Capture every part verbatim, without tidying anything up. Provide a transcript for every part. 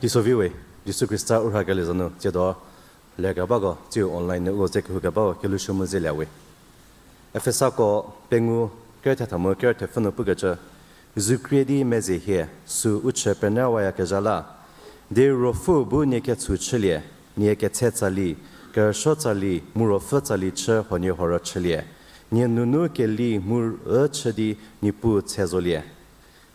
Teisovi we, Jisu Khrista u rhakelie za nu tsiedo lerkebako, tsiu online nu u ze kehou kebako kelhou shü mu zelie we. Efesako pengou, ker thetha mu ker thepfü nu pukecü, zukrie di meze hie, süu u chü penyüwayakezha la, derei Ruopfü bu nie ketshu chülie, nie ketse tsali, kerüsuo tsali, mu ruopfü tsali chü huoniehuo rüchülie, nie nunu keli mu rü chü di Niepuu tse zolie.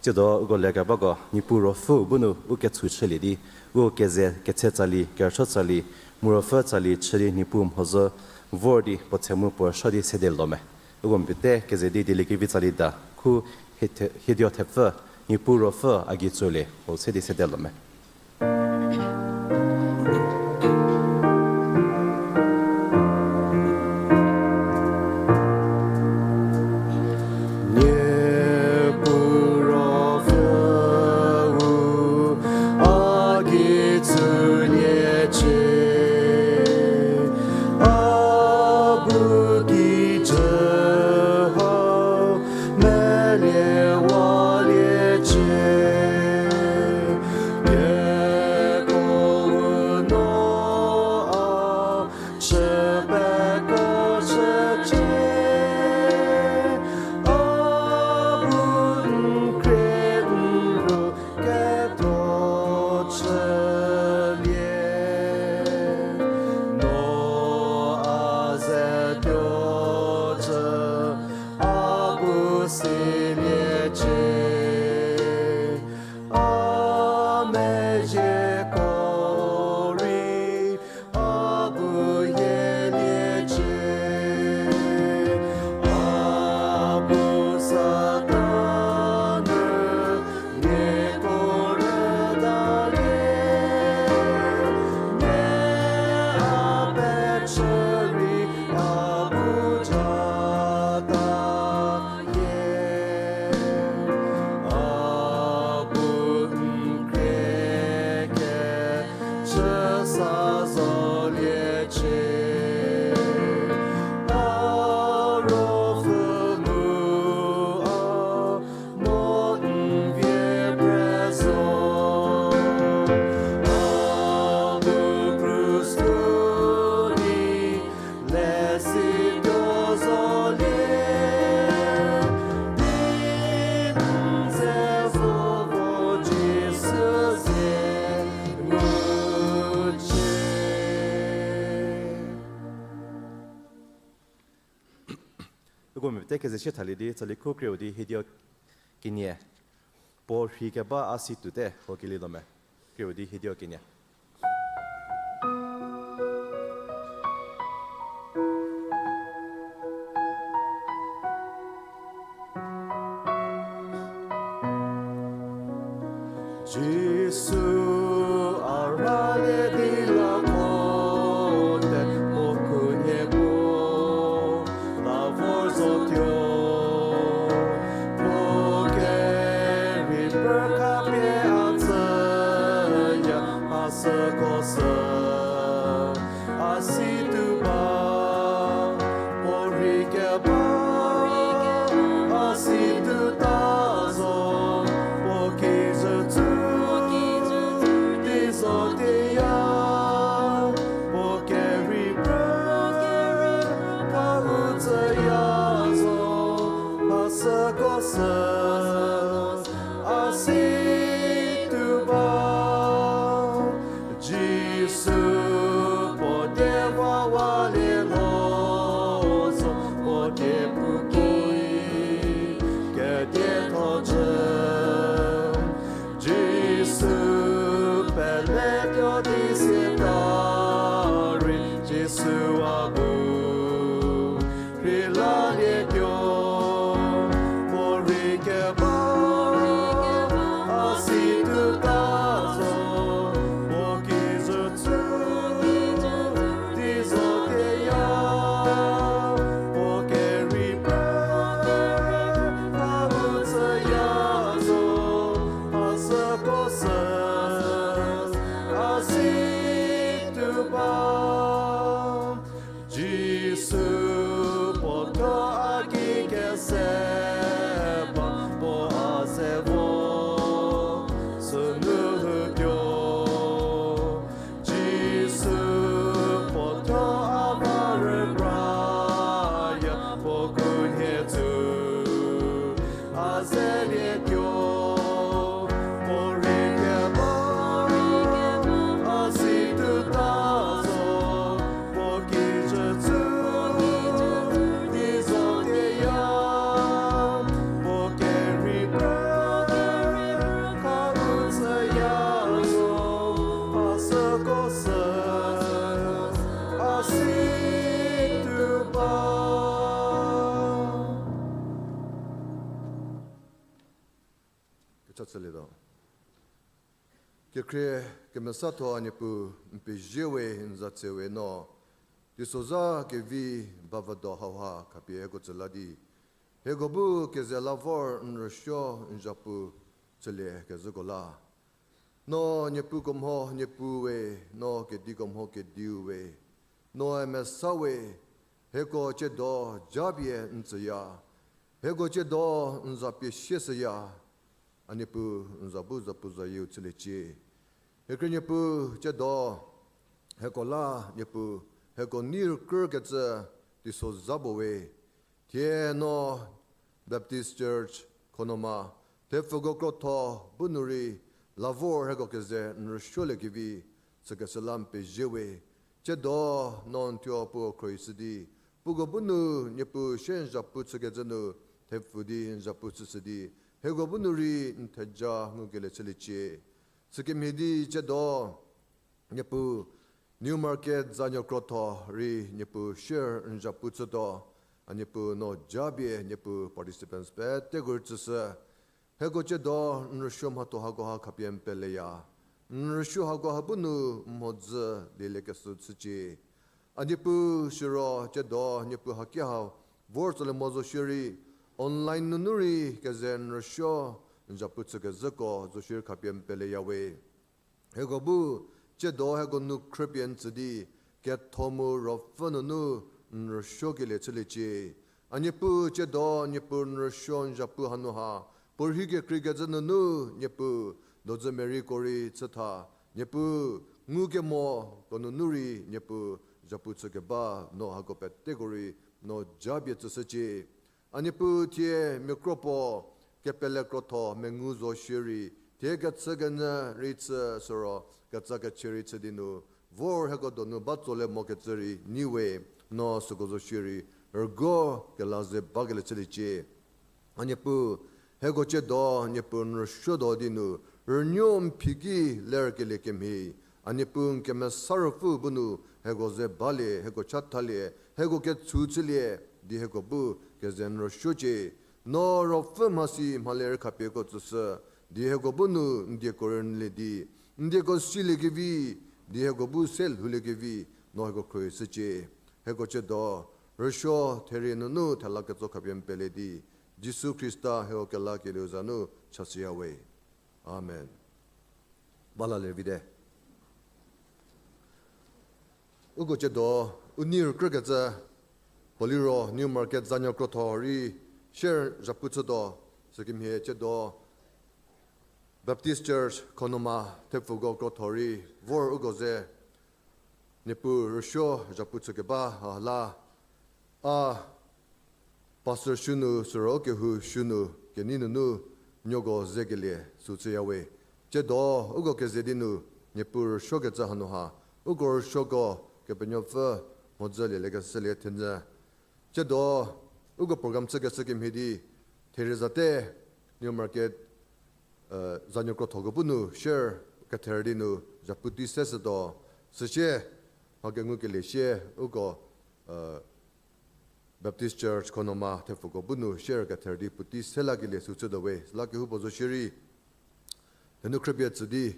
Tsiedo uko lerkebako, Niepuu Ruopfü bu nu u ketshu chülie di, u keze ketse tsali, kerüsuo tsali, mu ruopfü tsali chü di Niepuu mhodzü vor di puo tse mu puo rüsuo di sede lo me. Uko mepete keze di dieliekevi tsali da, khu hie the-, hiedio thepfü, Niepuu Ruopfü a gei tsolie, u se di sede lo me. Niepuu Ruopfü u a gei tsolie cie, a bu kijü hau meliewalie cie, kekuo-u no a chü pekuo chücie, a bu n krie n ru ketho chülie, no a ze tuo cü a bu silie cie, a mezhieko rei a bu hielie cie, a bu Satan-e nieko rüdalie, nie a pechü rei a bu jata hie, a bu n krie kechü sa zolie cie, a Ruopfü nu a mo n vie pre zo, a bu krus nu di lesi tuo zolie, di n ze zo vo Jisu zie ngucie. Uko mepete keze sie thalie di, tsali khu krie-u di hiedio kenie, puo rhei keba a si tuote, ho keli lo me. Krie-u di hiedio kenie. Jisu a rhalie di la ko te, puo khunhie puo la vor zotuo, puo kerhei pekapie a tsüya, a süko sü a si tuo ba, puo rhei keba a si tuota zo, puo kijü tsu di zotuoya, puo kerhei pekau tsüya zo, a süko sü a si tuo ba. Jisu puo die vawalie lo zo, puo die puo ki kedietho jü. Jisu peletuo di siata rei, Jisu a bu rhei lalietuo, puo rhei keba a si tuota zo, puo kijü tsu di zotuoya, puo kerhei pekau tsüya zo, a süko sü a si tuo ba. Jisu puo thuo a ki kese ba, puo a se vo sünu lhoutuo. Sülietuo. Kekhrie kemesatho a Niepuu, n pezie we, n za tse we no, teisozha kevi bavüdo hauha khapie hieko tsü la di, hieko bu keze la vor n rüsuo n zhapu chülie kezhüko la. No Niepuu ko mho Niepuu we, no kedi ko mho kediu we, noe mesa we, hieko tsiedo japie n tsüya, hieko tsiedo n za pie sie shüya, a Niepuu n za bu zapu zayieu chüliecie. Hie krie Niepuu tsiedo, hieko la Niepuu, hieko nei rükrükecü teisozha bo we. Thie no Baptist Church Khonoma, thepfuko krotho bu nu rei, la vor hieko keze n rüsuoliekevi, sükeshü la n pezie we. Tsiedo no n thuo puo khrohi shü di, puko bu nu Niepuu sie n zhapu chükecü nu, thepfu di n zhapu chüshü di, hieko bu nu rei n theja ngukelie chüliecie. Sükemhie di tsiedo, Niepuu, New Market zanuo krotho rei Niepuu share n zhapu chütuo, a Niepuu no japie Niepuu participants peteko rei tsüshü. Hieko tsiedo n rüsuo mhatho hakoha khapie n peleya. N rüsuo hakoha bu nu n mhodzü lieliekeshü chücie. A Niepuu siro tsiedo Niepuu haki ha vor tsolie mo zo shierei, online nunu rei keze n rüsuo n zhapu chükezhüko zo shierei khapie n peleya we. Hieko bu tsiedo hieko nu khrüpie n tsü di, ketho mu ruopfü nunu n rüsuokelie chüliecie. A Niepuu tsiedo Niepuu n rüsuo n zhapu hanu ha, puorhi kekreikecü nunu Niepuu, dodzü Mary ko rei chütha, Niepuu, ngukemoko nunu rei Niepuu zhapu chükeba no hako peteko rei no japie tsüshücie. A Niepuu thie miakro puo kepele krotho mengu zo shierei, thie kechükenyü rei chü siro, ketsa kechie rei chü di nu, vor hieko donu ba tsolie mokecü rei nyi we, no süko zo shierei, rügo kela ze bakelie chüliecie. A Niepuu, hieko tsiedo Niepuu n rüsuotuo di nu, rünuo n phi ki lerkelie kemhie, a Niepuu n kemesa ruopfü bu nu hieko ze balie, hieko chathalie, hieko kechü chülie, di hieko bu keze n rüsuocie. No ruopfü mhasi mhale rei khapieko tsüshü, di hieko bu nu n dieko rünyülie di, n dieko siliekevi, di hieko bu se lhouliekevi, no hieko khrohi shücie. Hieko tsiedo, rüsuo therie nunu thela ketso khapie n pele di, Jisu Khrista hieko kelakelieu za nu chashüya we. Amen. Ba lalie vite. Uko tsiedo, u nei rükrükecü, puo liro New Market zanuo krotho rei share zhapu chütuo, sükemhie tsiedo Baptist Church Khonoma thepfuko krotho rei vor uko ze Niepuu rüsuo zhapu chükeba ha la, a pastor shü nu, siro kehou shü nu, kenei nunu nuoko zekelie sü chüya we. Tsiedo, uko keze di nu, Niepuu rüsuokecü hanu ha, uko rüsuoko Kepenuopfü mhodzü lieliekeshülie thenyü. Tsiedo, uko program chükeshü kemhie di, therie zate, New Market, zanuo krothoko bu nu share kether di nu zhapu tei se shütuo, süsie, mha kengukelie sie, uko, Baptist Church Khonoma thepfuko bu nu share kether di puotei se lakelie sü chütuo we, süla kehoupuo zo shierei, thenu khrüpie tsü di,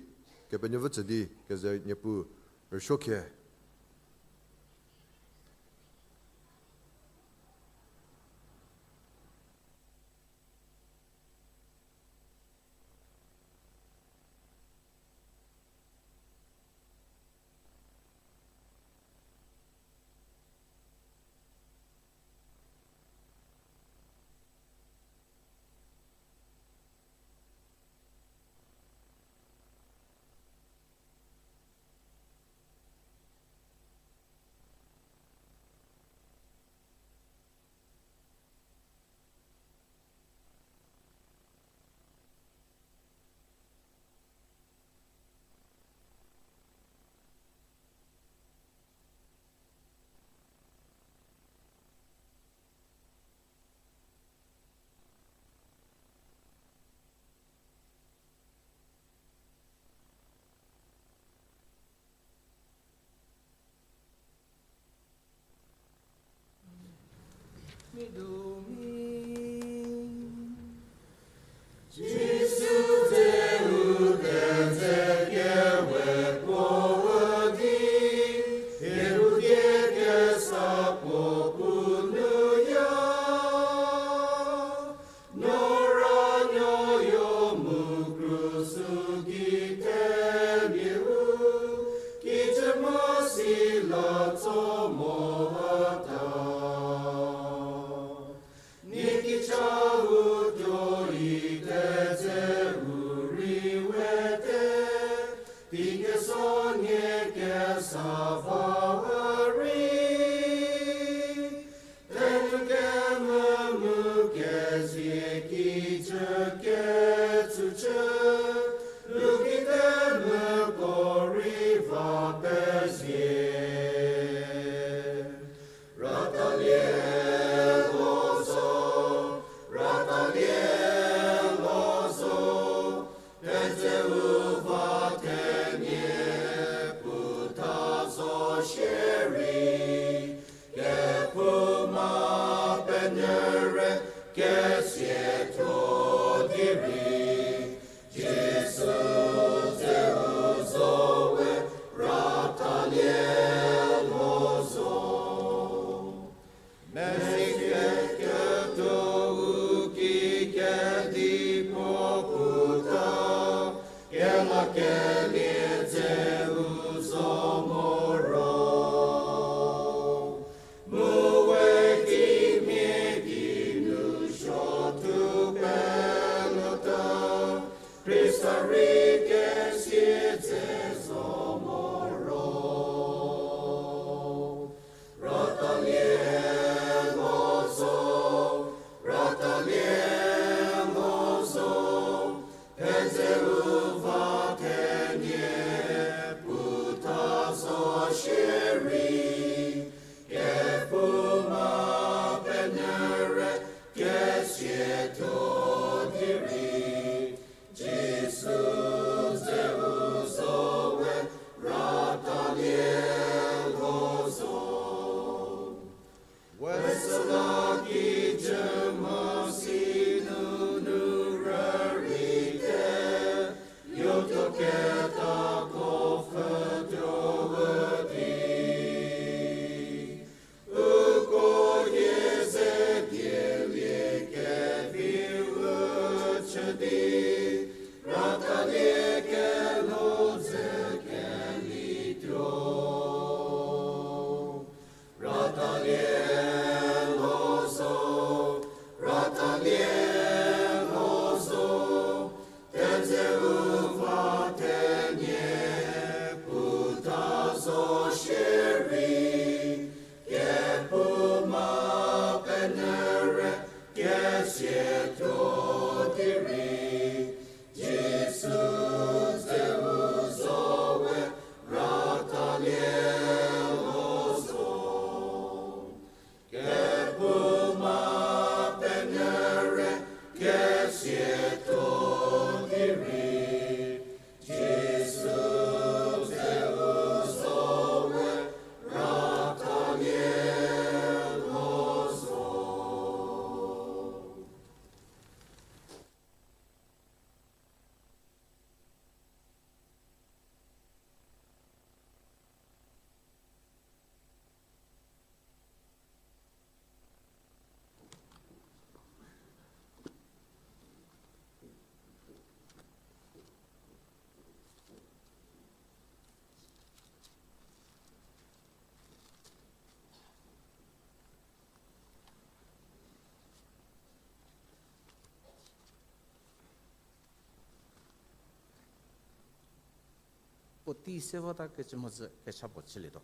Kepenuopfü tsü di, keze Niepuu rüsuokhie. zo mo ta. Nikicha u tuoi tedze u rei wete, tei keso nie kesa ba rei. Tenu kemvü mu kezie kijü ketsücü, lukite mvüko rei va pezie. Ratalie lo zo, ratalie lo zo, pedzeu va thenie puta zo shierei, kephouma penyü rei kesietho di rei, Jisu dzeu zo we ratalie lo zo. Mezhie ketuo u ki kedipuo puta, kelakelie dzeu zo moro. Mu we kimhie kinu suotuo penuota, Khrista rei kesia dze zo moro. Ratalie lo zo, ratalie lo zo, pedzeu va thenie puta zo shierei, kephouma penyü rei kesietho di rei, Jisu dzeu zo we ratalie lo zo. We süla kijü mhasi nunu rüreite, yotuo ketako pfütuo üdi. Uko hie ze dielie kevi u chü di, ratalie kelo ze kelituo. Ratalie lo zo, ratalie lo zo, pedzeu va thenie puta zo shierei, kephouma penyü rei kesietho di rei, Jisu dzeu zo we ratalie lo zo. Kephouma penyü rei kesietho di rei, Jisu dzeu zo we ratalie lo zo. Puotei se vota kecü mhodzü kecha puo chülietuo.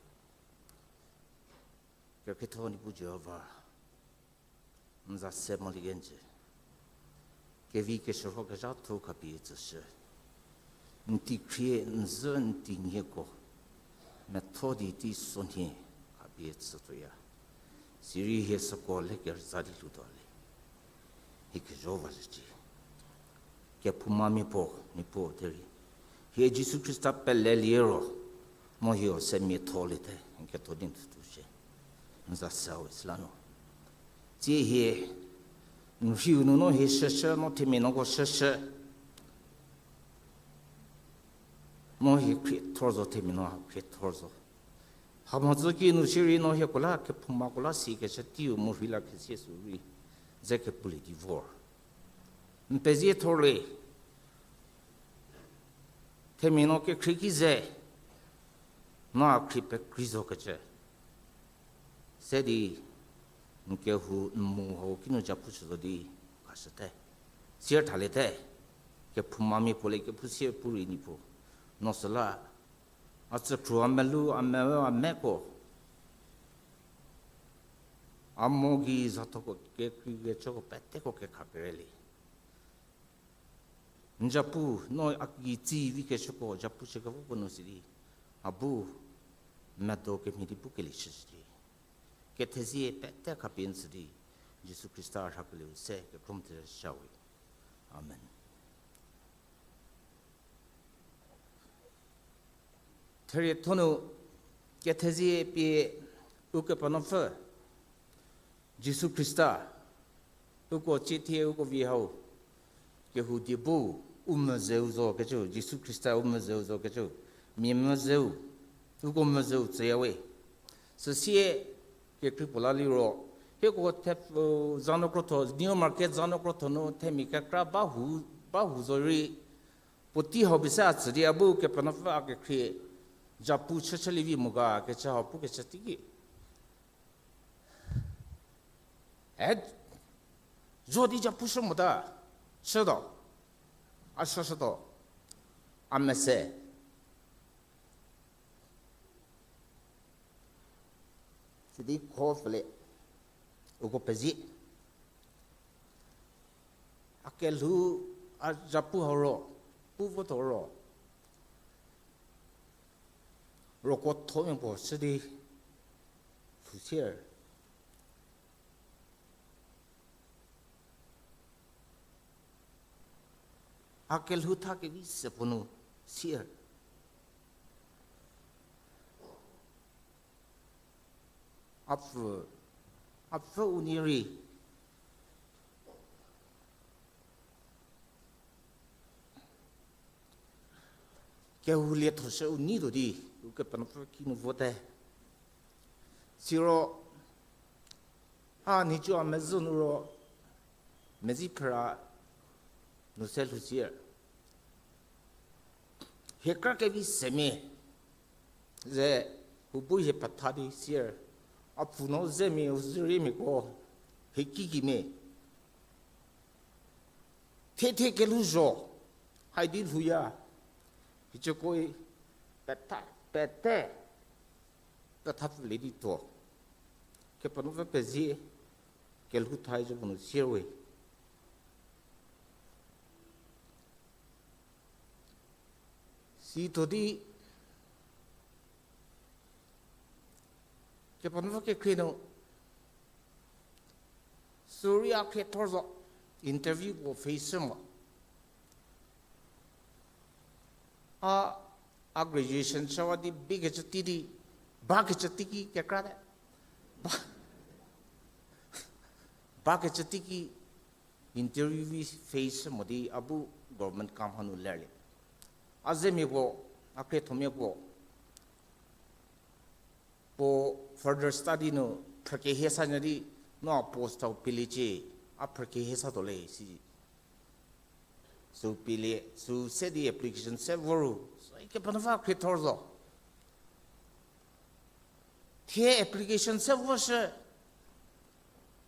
Kekhrietho Niepuu Jihova, n za se molie kenjü. Kevi keshürhokezhatho khapie tsüshü. N teikhrie, n zhü, n teinhieko metho di teisonhie khapie tsütuoya. Sirei hie süko le kerüza di lhoutuo le. Hie kejo vazhücie. Kephoumamia puo, mia puo derei, hie Jisu Khrista pelelie ro, no hieo se miatholiete, n ketho di n thutuo shie. N za se we süla no. Tsie hie, n rhiu nu no hie shüshü, no themia nuoko shüshü. No hie khriethor zo, themia no khriethor zo. Hamhodzü ki nu shierei no hieko la kephoumako la sikecü teiu mu rhei la kesie sü rei ze kepulie di vor. N pezie thorlie. Themia no kekhrie ki ze, no a khrie pekrei zokecü. Se di, n kehou n mu hau kinu japu chü zo di, khashüte. Sier thaliete, kephoumamia puo le kephu sier pu rei Niepuu. No süla, a tsükhru a melou, a me, a meko. A mo gei zathoko kekreikecüko peteko kekha perelie. N japu, no a gei tsi vikecüko japu chükevo puo nu sidi, a bu medo kemhie di pukelie chüshülie. Kethezie pete khapie n tsü di, Jisu Khrista rhakelieu se kekhrom tsü shawe. Amen. Therietho nu kethezie pie Ukepenuopfü Jisu Khrista, uko tsiethie uko vie hau, kehou die bu u mezeu zo kecü, Jisu Khrista u mezeu zo kecü, mia mezeu, uko mezeu tsüyawe. Süsie kekrei puo la liro, hieko the, za nu krotho, New Market za nu krotho nu themia kekra ba hu, ba hu zorei, puotei hau pie se a tsü di a bu Kepenuopfü a kekhrie, japu chüchülie vi mo ga kecü hau pukecü teiki. E, zo di japu shü mota, shütuo, a shüshütuo, a mese. Sidi kho pfülie, uko pezie. A kelhou, a japu hau ro, pu votuo ro. Roko thomia puo shü di, pfhü sier. A kelhou tha kevi se puo nu sier. A pfü, a pfü u nie rei kehou lietho shü u neituo di, Ukepenuopfü kinu vote. Siro, a nhicu a mezhü nu ro, medzi phra nu se lhou sier. Hie kra kevi semia, ze, hubu hie petha di sier, a pfü no zemia u züriemiako, hie kikimia. Thie thie kelhouzho, haidi lhouya, hicekoi petha, pete, petha pfülie di tuo. Kepenuopfü pezie, kelhou thai zo puo nu sierwe. Situo di, Kepenuopfü kekhrie nu, süu rei a khriethor zo, interview puo face shü mo. A, a graduation chüwa di bakecü tei di, bakecü teiki kekra te. Ba, bakecü teiki interview face shü mo di a bu government kam hanu lerlie. A zemia puo, a khriethomia puo, puo further study nu phrükehie sanyü di, no a post hau pieliecie, a phrükehie satuo le si. Süu pielie, süu se di application se voru, süu Kepenuopfü khriethor zo. Thie application se voshü,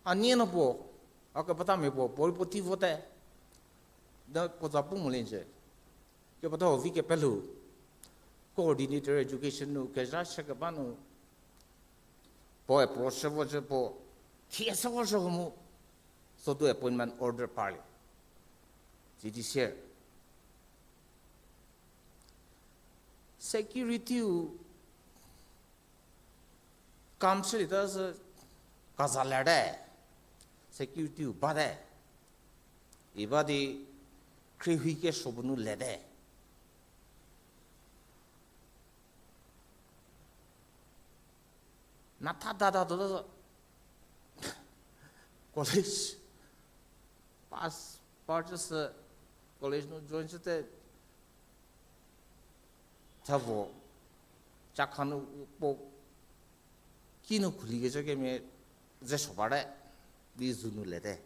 a nie no puo, a kepetamia puo, puorei puotei vote. Da puo za pu molie nzhie. Kepethau vi kepelhou, coordinator education nu kezha shükeba nu, puo approach shü voshü puo, thie se voshü ho mu, sodu appointment order parlie. Sidi sier. Security-u kam chülieta sü kaza lerte, security-u bate. Iba di khriehi kesuo puo nu lete. Natha dada tuota college pass, par chüshü, college nu join chüte, thavo, chakha nu puo, kinu khulikecü kemia ze suo bate, di zu nu lete.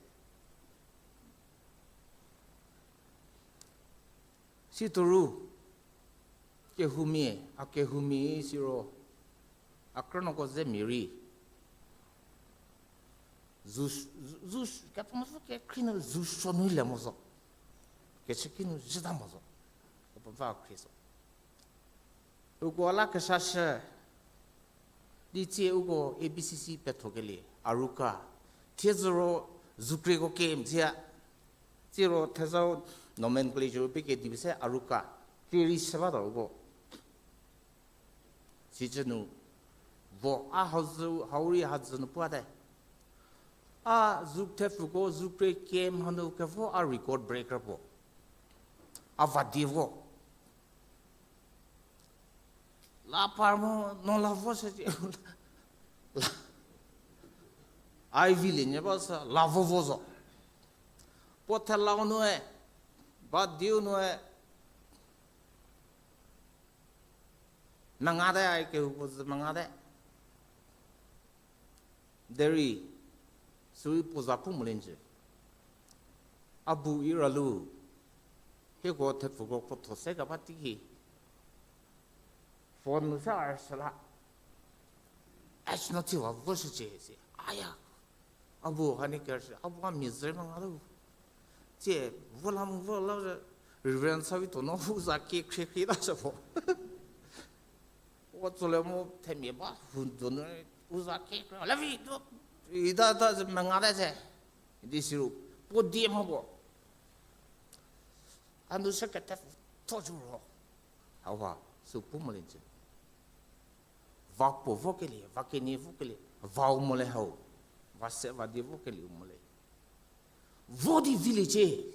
Situoru, kehoumia, a kehoumia siro, a krünuoko zemia rei, Zu, zu, zu, Kepenuopfü kekhrie nu zu suo nu le mo zo. Kechüki nu zhüta mo zo. Kepenuopfü khrie zo. Uko la kesa shü. Di tsie uko A B C C petho kelie, Aruka. Thiedzü ro zukrieko kemzia. Tsie ro thezau nomenclature pe kedibi se Aruka. Tsie rei se ba ta uko. Sicü nu, vo a hau zü, hau rei hadzü nu puate. A zu thepfuko, zukrie kemhanu kevo a record breaker puo. A va die vo. La par mo, no la vo se, la, Ivy le nie ba sa, la vo vo zo. Puo thelau nue, ba diu nue, mengate ai kehoupuo zü mengate. Derei, sürei puo za pu molie njü. A bu ira lu, hieko thepfuko krotho se keba teiki. Phone nu se a rüshü la. Ash no thiwa vo shücie si. Aya. A bu hani kershü, a bu a mia zü mengatu. Tsie, vo la mu vo la, Reverend Savito no u za kie khrie khrie ta shü vo. Uko tsole mu themia ba hu donu, u za kie khrie, la vi do, ita ta zü mengate se. Di siru, puo die mha puo. A nu se kete tho ju ro. Hawa, sü pu molie njü. Va puo vokelie, va kenie vokelie, va u mo le hau. Va se va die vokelie u mo le. Vo di viliecie.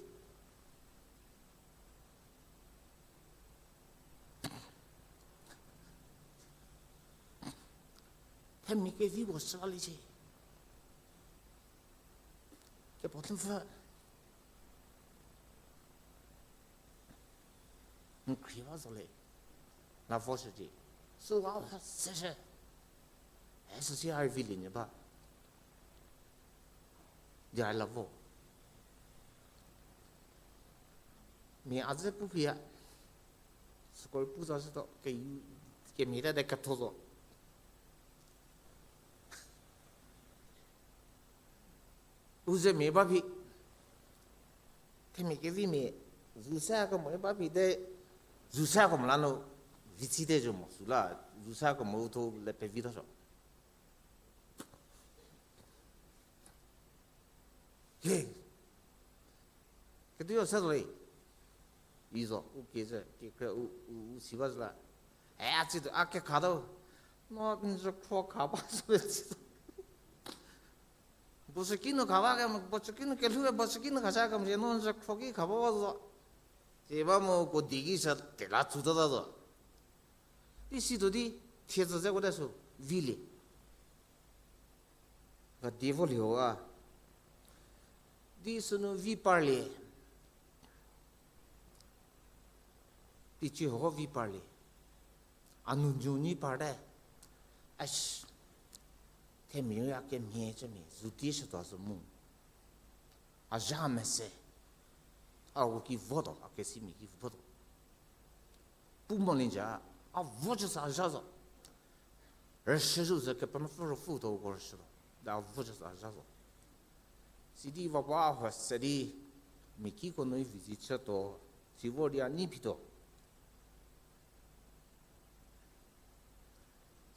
Themia kevi puo süliecie. Kepenuopfü n khrie ba zo le, la vo shücie. Süla ha seshü. E süsie a rei vilie nyü ba. Di a la vo. Mia a dze pu phi ya. Süko rei pu za shütuo, ke, kemhie ta de ketho zo. U ze mia ba phi. Themia kevimia, zu se kemo ba phi de, zu se kemo la nu, vi tsi te zo mo, süla, zu se kemo u tho le pevi ta so. He. Ketuo se zo le. I zo, u kie ze, kekra u, u, u si ba zü la. E, a tsituo, a kekha tuo. No, n zhükhro kha ba zo le tsituo. Bochüki nu kha ba ke, bochüki nu kelhou, bochüki nu kha sa kemo, no n zhükhro ki kha ba ba zo. Tie ba mo ko di ki sa tela tsutata zo. Di situo di, thiedzü ze ko ta sü, vilie. Va die vo lho a. Di sünu vi parlie. Teicie huo vi parlie. A nu nyu nyi parte. Ash. Themia ya kemhie cü mia, zu tie shütuo zo mu. A zha mese. A u ki votuo, a kesimia ki votuo. Pu molie ja, a vo chü sa a zha zo. Rüshü zo ze Kepenuopfü Ruopfü tuo ko rüshütuo. Da a vo chü sa a zha zo. Sidi va ba a huo se di, mia kiko nu vi zi chütuo, si vor di a nei phituo.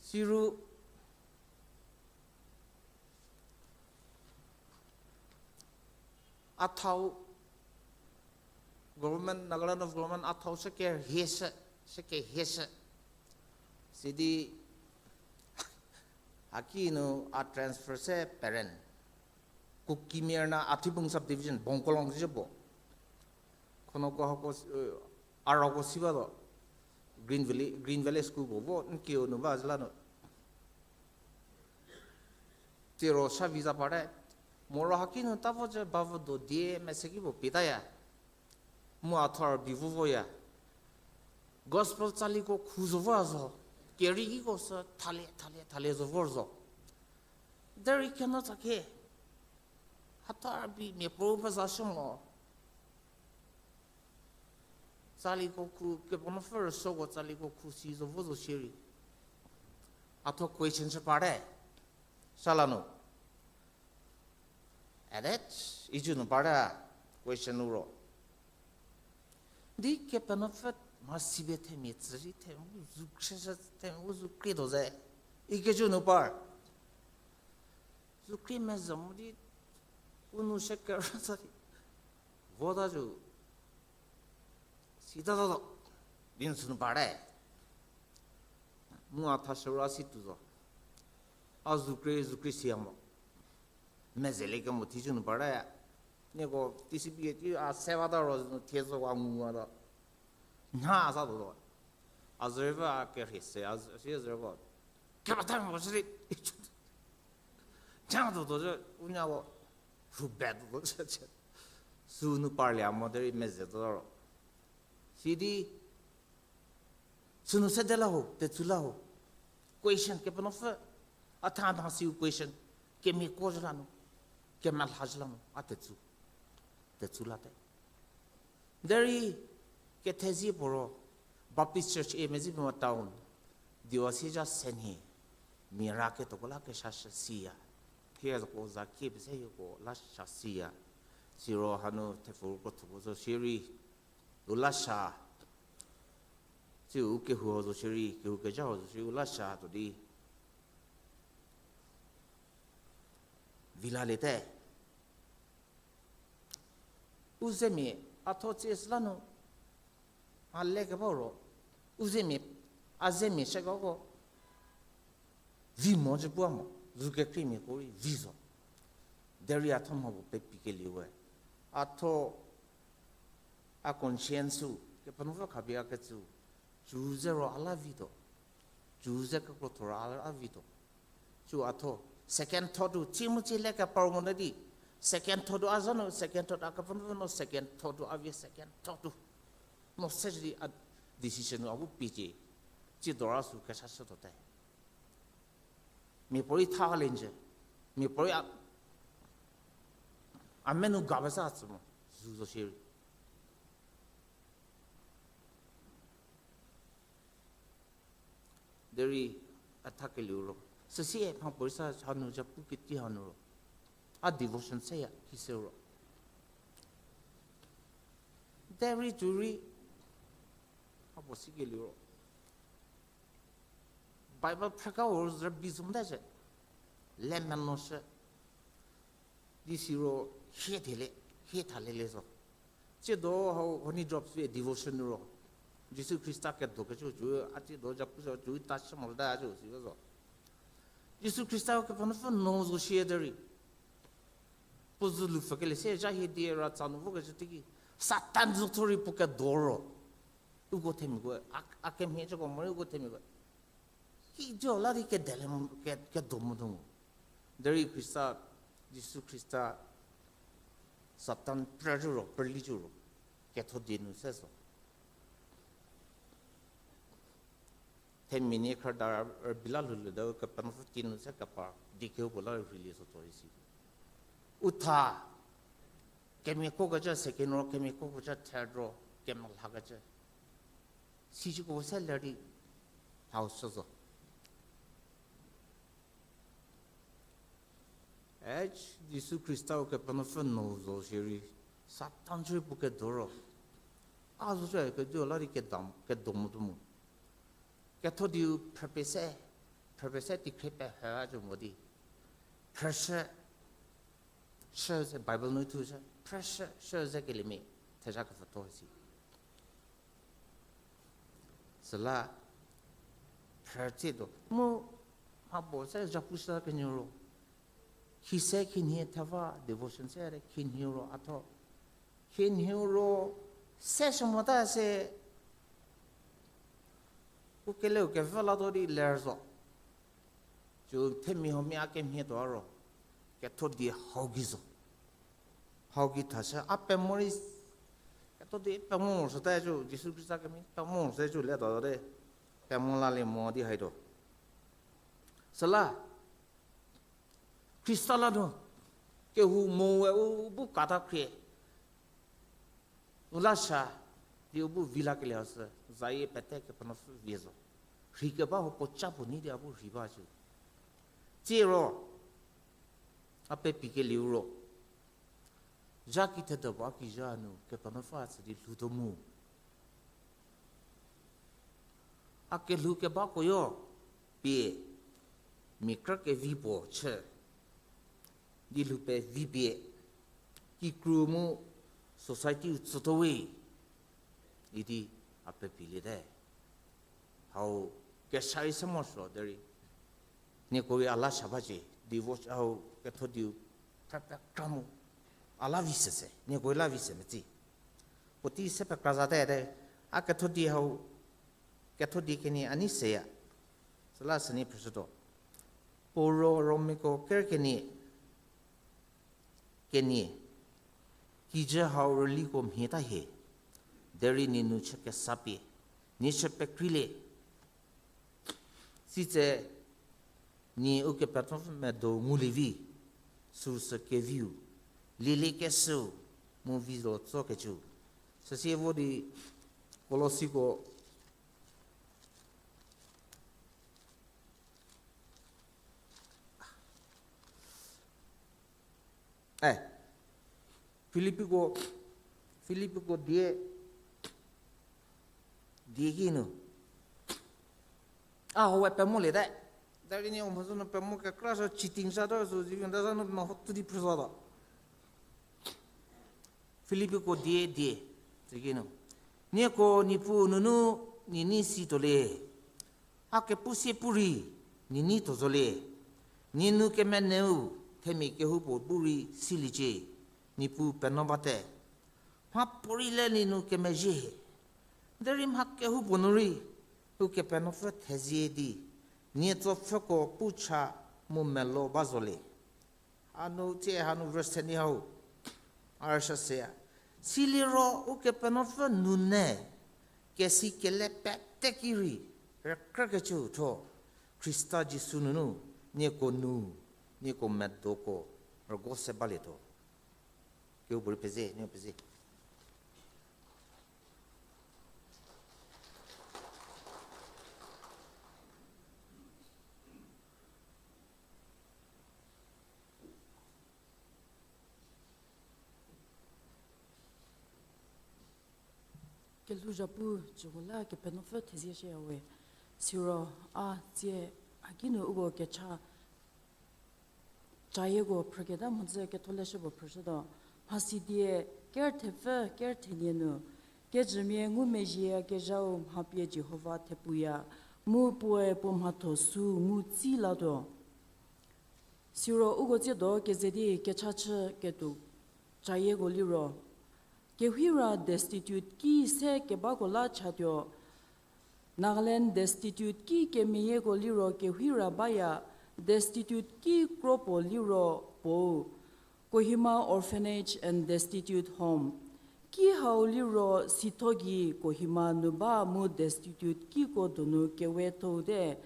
Siru a thau government, Nagaland of government a thau shükerhieshü, shükerhieshü. Sidi haki nu a transfer se peren. Kukimir na Athibung subdivision, Bongkolong zhie puo. Khono ko hako, a roko si ba zo. Green Valley, Green Valley School puo vo, n kiu nu ba zü la nu. Tiro sa visa parte. Moro haki nu ta vo cü ba vo do die mese ki puo pie taya. Mu a thor bi vo voya. Gospel tsaliko khu zo vo zo. Keri kiko sü thalie, thalie, thalie zo vor zo. Derei keno tsakhe. Hatha rübei mia puo pezashü mo. Tsaliko khu, Kepenuopfü rüsuoko tsaliko khu si zo vo zo shierei. A tho question shü parte. Sala nu. Ede, iju nu parte, question u ro. Di Kepenuopfü mhasi pie themia tsü rei themia u zu khrieshü, themia u zu khrietuo ze. Ikecü nu par. Zu khrie mezhü mo di, u nou shie kerü sa di. Vota zo. Sita tato, di n sünu parte. Mu a thashü ro a si tuo zo. A zu khrie, zu khrie siya mo. Mezhielie kemo thicü nu parte. Nieko T C B ti a se bata ro nu thie zo wa nguwatuo. Nha sa tuo zo. A zürei ba a kerhie se, a zü-, si zürei ba. Keba ta mo sidi. Cha tuo tuo zo, u nya wo. Rhu be tuo tuo zo. Sünu parlie mo derei mezhie tuo ro. Sidi, sünu sede la ho, tetsu la ho. Question, Kepenuopfü, a tha mhasiu question, kemiako zhü la nu, kemelha zhü la nu, a tetsu, tetsu late. Derei, kethezie puo ro, Baptist Church e Medziphema Town, Diwa Sieja Senhie, mia ra ketuoko la keshashü siya. Thie zoko za kie pese hieko la sha siya. Siro hanu thepfurko thuko zo shierei, u la sha, tsiu u kehou zo shierei, kehou kezha zo shierei, u la sha tuo di. Vi laliete. U zemia, a tho tsie süla nu, a lekeba ro, u zemia, a zemia shekoko, vi mo zhü bua mo, zu kekhriemiako rei vi zo. Derei a tho mha puo pepi kelieu we. A tho a conscience-u, Kepenuopfü khapie a ketsü, cü ze ro a la vituo. Cü ze kekrothor a la vituo. Cü a tho, second thought-u, tsie mu tsie le kepar mo di, second thought-u a za nu, second thought a Kepenuopfü no second thought-u a vie second thought-u. No se di a decision-u a bu piecie. Tsie dora sü kesa shütuote. Miapuorei tha le nje. Miapuorei a, a menu ga ba sa tsü mo. Zu zo shierei. Derei a thakelieu ro. Süsie mhapuorei sa hanu ja pu keti hanu ro. A devotion seya kise ro. Derei cü rei. A puo sikelieu ro. Bible phrüka ro zü bi zo mta shie. Le meno shie. Di siro hie thele, hie thale le zo. Tsiedo hau honey drops vie devotion ro. Jisu Khrista kedokecü cü, a tsiedo ja pu zo cü ta shü mo ta cü si zo. Jisu Khrista Kepenuopfü nuo zo shie derei. Puo zü lupfü kele se ja hie die ra tsa nu vokecü teiki. Satan zo thorei puo kedo ro. Uko themiako, a, a kemhiecüko morei uko themiako. Kijo la di kedele mo, ke, kedo motuo mo. Derei Khrista, Jisu Khrista, Satan prüzhü ro, prüli zhü ro, ketho die nu se zo. Themia nie khrüda rübei la lhoulie de Kepenuopfü tie nu se kepar, di kehoupuo la rheilie zotuo isi. U tha, kemiakokecü second ro, kemiakokecü third ro, kemelhakecü. Sicüko se ler di hau shü zo. Eh, Jisu Khrista-u Kepenuopfü nuo zo shierei, Satan chü puo kedo ro. A zo chü kedo la di kedam, kedo motuo mo. Ketho diu phrüpie se, phrüpie se tikhrie pehe a zo mo di. Phrüshü, shü ze Bible nu thushü, phrüshü, shü ze kelimia, thezha kepfütuo si. Süla, phrü tsietuo. Mu, mha puo se zhapu shü kenyü ro. Khise khinhie theva devotion se re khinhie ro a tho. Khinhie ro se shü mota se. U keleu kevü la tuo di ler zo. Cü themia huomia a kemhie tuo ro. Ketho die hau gei zo. Hau gei thashü a pemo rei. Ketho die pemo mo shüte cü Jisu Khrista kemhie pemo se cü le tuo de. Pemo lalie mo di haituo. Süla. Khrista la nu, kehou mo we u bu kata khrie. U la sha, di u bu vi lakelie sü, zayie pete Kepenuopfü vie zo. Rhei keba huo puo ca puo nei di a bu rhei ba cü. Tsiero, a pepi kelieu ro. Zha ki thedo ba ki zha nu Kepenuopfü tsü di lhoutuo mu. A kelhou kebakoyo pie, mia krü kevi puo chü, di lhou pevi pie, kikru mu society-u tsütuo we, idi a pepiliete. Hau kesa rei se morosuo derei. Nieko rei a la sha bacie, divorce hau ketho diu, pepekra mu. A la vi se se, nieko rei la vi se metsi. Puotei se pekra zate de, a ketho di hau, ketho di kenie a nei seya. Süla süni phrüshütuo. Puo ro Rommiako ker kenie, kenie, kijü hau rüliko mhie ta hie, derei nie nu chü kesa pie, nie chü pekreilie. Sitse nie Ukepenuopfü medo ngulie vi, süsü keviu, lielie kesüu, mu vi zo tsokecü. Süsie vo di Kolosiko E, Filipiko, Filipiko die, die ki nu. A, hau we pemolie te. Derei nie u mhodzü nu pemo kekra zo cheating sa to zo zivi nda za nu meho tü di phrü zotuo. Filipiko die die, tsiki nu. Nieko Niepuu nunu nie nei situolie. A kepu sie pu rei nie nei tuo zolie. Nie nu kemeneu themia kehoupuo bu rei siliecie, Niepuu penuo bate. Mhapuorei le nie nu kemezhie hie. Derei mha kehoupuo nu rei, Ukepenuopfü thezie di, nie tsopfhüko pu cha mu melo ba zolie. Hanu tsie hanu verse thenie hau. A rüshü seya. Siliro Ukepenuopfü nunu, kesi kele pete ki rei, rükrükecü thuo, Khrista Jisu nunu, nieko nu, nieko medoko, rügo se balietuo. Kehoupuorei pezie, nieko pezie. Kelhouzhapu jüko la Kepenuopfü thezie shüyawe. Siro a tsie a ki nu uko kecha cayieko phrüketa mhodzü ketholeshü puo phrüshütuo. Mhasidie ker thepfü ker thenie nu, kejümia ngumezhieyakezhau mha pie Jihova thepuya, mu puoe puo mhatho süu ngu tsi latuo. Siro uko tsiedo keze di kecha chü ketuo cayieko liro, kewhira destitute ki se kebako la chatuo. Nagaland destitute ki kemeyieko liro kewhira baya, destitute ki kropuo liro puou, Kohima Orphanage and Destitute Home. Ki hau liro sitho gei Kohima nu ba mu destitute kiko donu kewe thou te.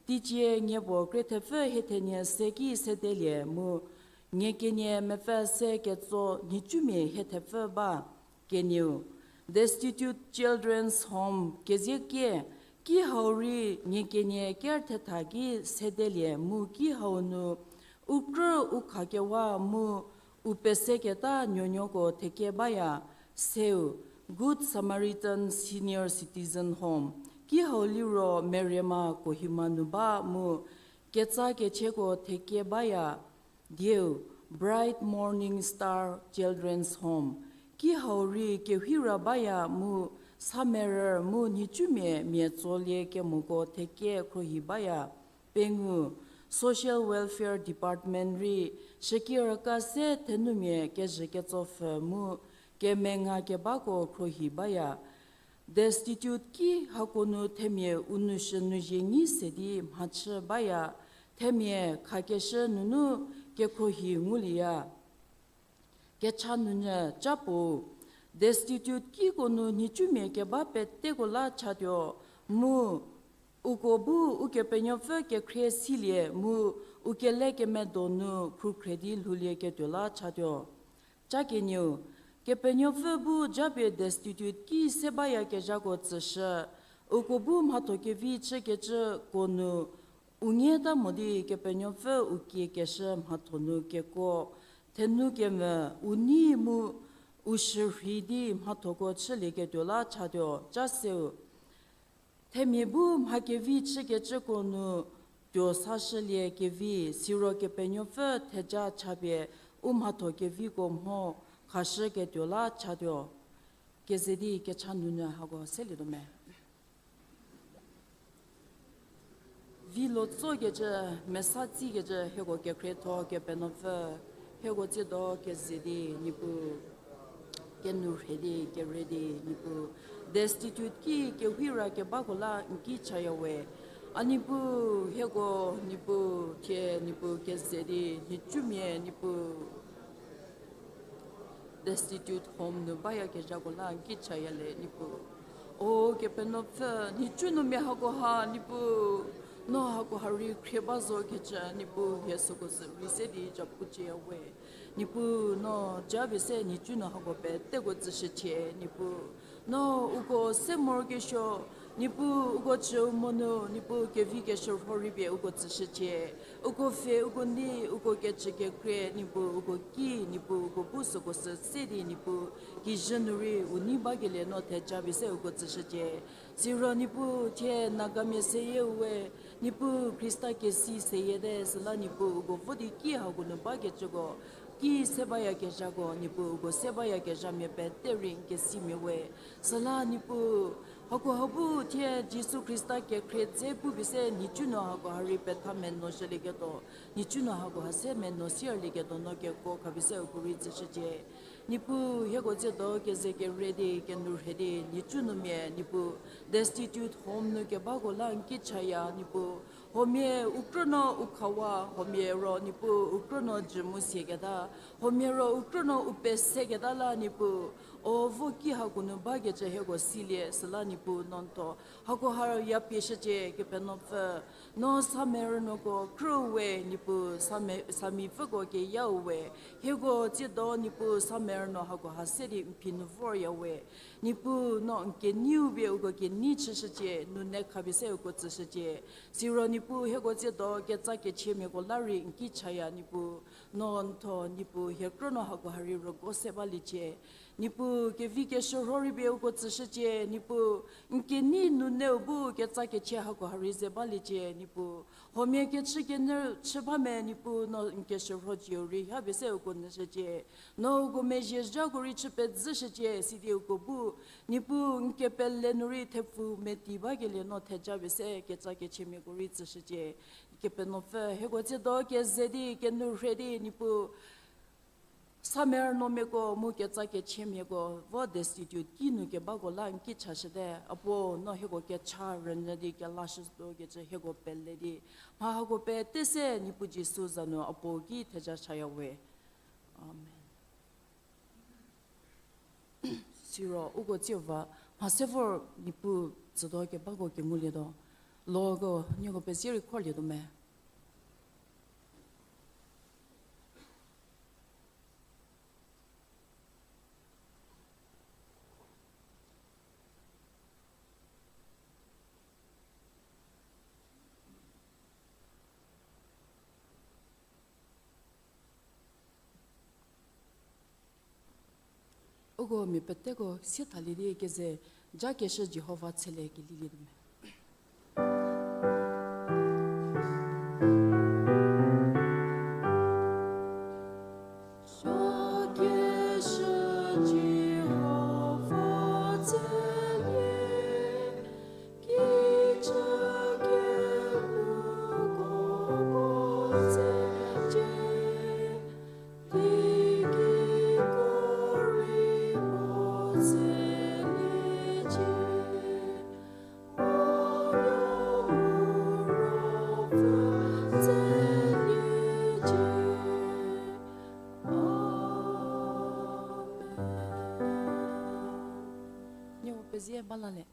Teicie nie puo krie thepfü hie thenie se ki sedelie mu nie kenie mepfü se ketso nhicumia hie thepfü ba. Kenieu, Destitute Children's Home kezie kie, ki hau rei nie kenie ker thetha ki sedelie mu ki hau nu u krü u khakewa mu u peseketa nuonuoko thekie baya, seu, Good Samaritan Senior Citizen Home, ki hau liro Meriema Kohima nu ba mu ketsa kecheko thekie baya, dieu, Bright Morning Star Children's Home, ki hau rei kewhira baya mu samerü mu nhicumia mia tsolie kemoko thekie khruohi baya, pengou, Social Welfare Department rei shüki rüka se thenumia kezhü ketsopfü mu kemenga kebako khruohi baya. Destitute ki hako nu themia u noushü nu zhie nyi se di mhachü baya, themia khakeshü nunu kekhruohi ngulieya. Kecha nunyü ca puo, destitute kiko nu nhicumia keba peteko la chatuo, mu uko bu Ukepenuopfü kekhrie silie mu u kelekemedo nu khrukhre di lhoulieketuo la chatuo. Ca kenieu, Kepenuopfü bu japie destitute ki se bayakezhako tsüshü, uko bu mhatho kevi chükecüko nu, u nyieta mo di Kepenuopfü u kiekeshü mhatho nu kekuo thenu kemvü, u nei mu u shürhei di mhathoko chülieketuo la chatuo, ca seu. Themia bu mha kevi chükecüko nu tuo sashülie kevi, siro Kepenuopfü theja chapie u mhatho keviko mho khashüketuo la chatuo. Keze di kecha nunu hako selietuo me. Vilo tsokecü, mesa tsikecü, hieko kekhrietho Kepenuopfü, hieko tsiedo keze di Niepuu, kenourhei di, kere di Niepuu, destitute ki kehira kebako la n ki chaya we. A Niepuu, hieko Niepuu, thie Niepuu keze di, nhicumia Niepuu, destitute home nu bayakezhako la n ki chaya le Niepuu. O Kepenuopfü, nhicu nu mia hakoha Niepuu, no hakoha rei khrie ba zokecü Niepuu, hie süko sü rei se di japu chüya we. Niepuu, no japie se nhicu nu hako peteko tsüshücie Niepuu. No uko se morokesuo, Niepuu, uko chü mo nu Niepuu kevi keshürho rei pie uko tsüshücie. Uko pfhe, uko nei, uko kecü kekhrie Niepuu, uko ki Niepuu, uko bu süko sü se di Niepuu, kijü nu rei u nei bakelie no theja pie se uko tsüshücie. Siro Niepuu, thie Nagamia seyie we, Niepuu, Khrista kesi seyiete süla Niepuu, uko vo di ki hako nu bakecüko, ki se bayakezhako Niepuu, uko se bayakezhamia pete rei n kesimia we. Süla Niepuu, hakoha bu thie Jisu Khrista kekhrie dze pupie se nhicu nu hakoha rei petha meno shülieketuo, nhicu nu hakoha se meno sierlieketuo no kekuo khapie se uko rei tsüshücie. Niepuu, hieko tsiedo keze kere di, kenourhei di, nhicu nu mia Niepuu, destitute home nu kebako la n ki chaya Niepuu, huomia u krünuo u khawa, huomia ro Niepuu u krünuo jü mu sieketa, huomia ro u krünuo u peseketa la Niepuu, o vo ki hako nu bakecü hieko silie süla Niepuu no n tho hakoha yapie shücie Kepenuopfü. No samerünuoko krüu we Niepuu, same, samipfüko keyau we, hieko tsiedo Niepuu samerünuo hakoha se di n phi nu vorya we. Niepuu no n keneiu pie uko kenei chüshücie, nune khapie se uko tsüshücie. Siro Niepuu hieko tsiedo ketsa kechiemiako la rei n ki chaya Niepuu, no n tho Niepuu hie krünuo hakoha rei rügo se baliecie. Niepuu kevi keshürho rei pie uko tsüshücie Niepuu, n kenei nuneu bu ketsa kechie hakoha rei ze baliecie Niepuu. Huomia kechü kenyü chü ba me Niepuu no n keshürho cieu rei hapie se uko nyüshücie. No uko mezhie zhako rei chü pezhüshücie sidi uko bu Niepuu n kepele nu rei thepfu meti bakelie no theja pie se ketsa kechiemiako rei tsüshücie. Kepenuopfü hieko tsiedo keze di kenourhei di Niepuu samerünuomiako mu ketsa kechiemiako vo destitute ki nu kebako la n ki chashüte, a puo no hieko kecha rünyü di kelashütuo kecü hieko pele di mha hako pete se Niepuu Jisu za nu a puo ki theja chaya we. Amen. Siro uko tsiu va mha se vor Niepuu tsütuo kebako kengulietuo, loko nieko pezie rei khorlietuo me. Uko mia peteko sie thalie di keze, Jakeshü Jihova tshelie kelilietuo me. Nieko pezie bala le.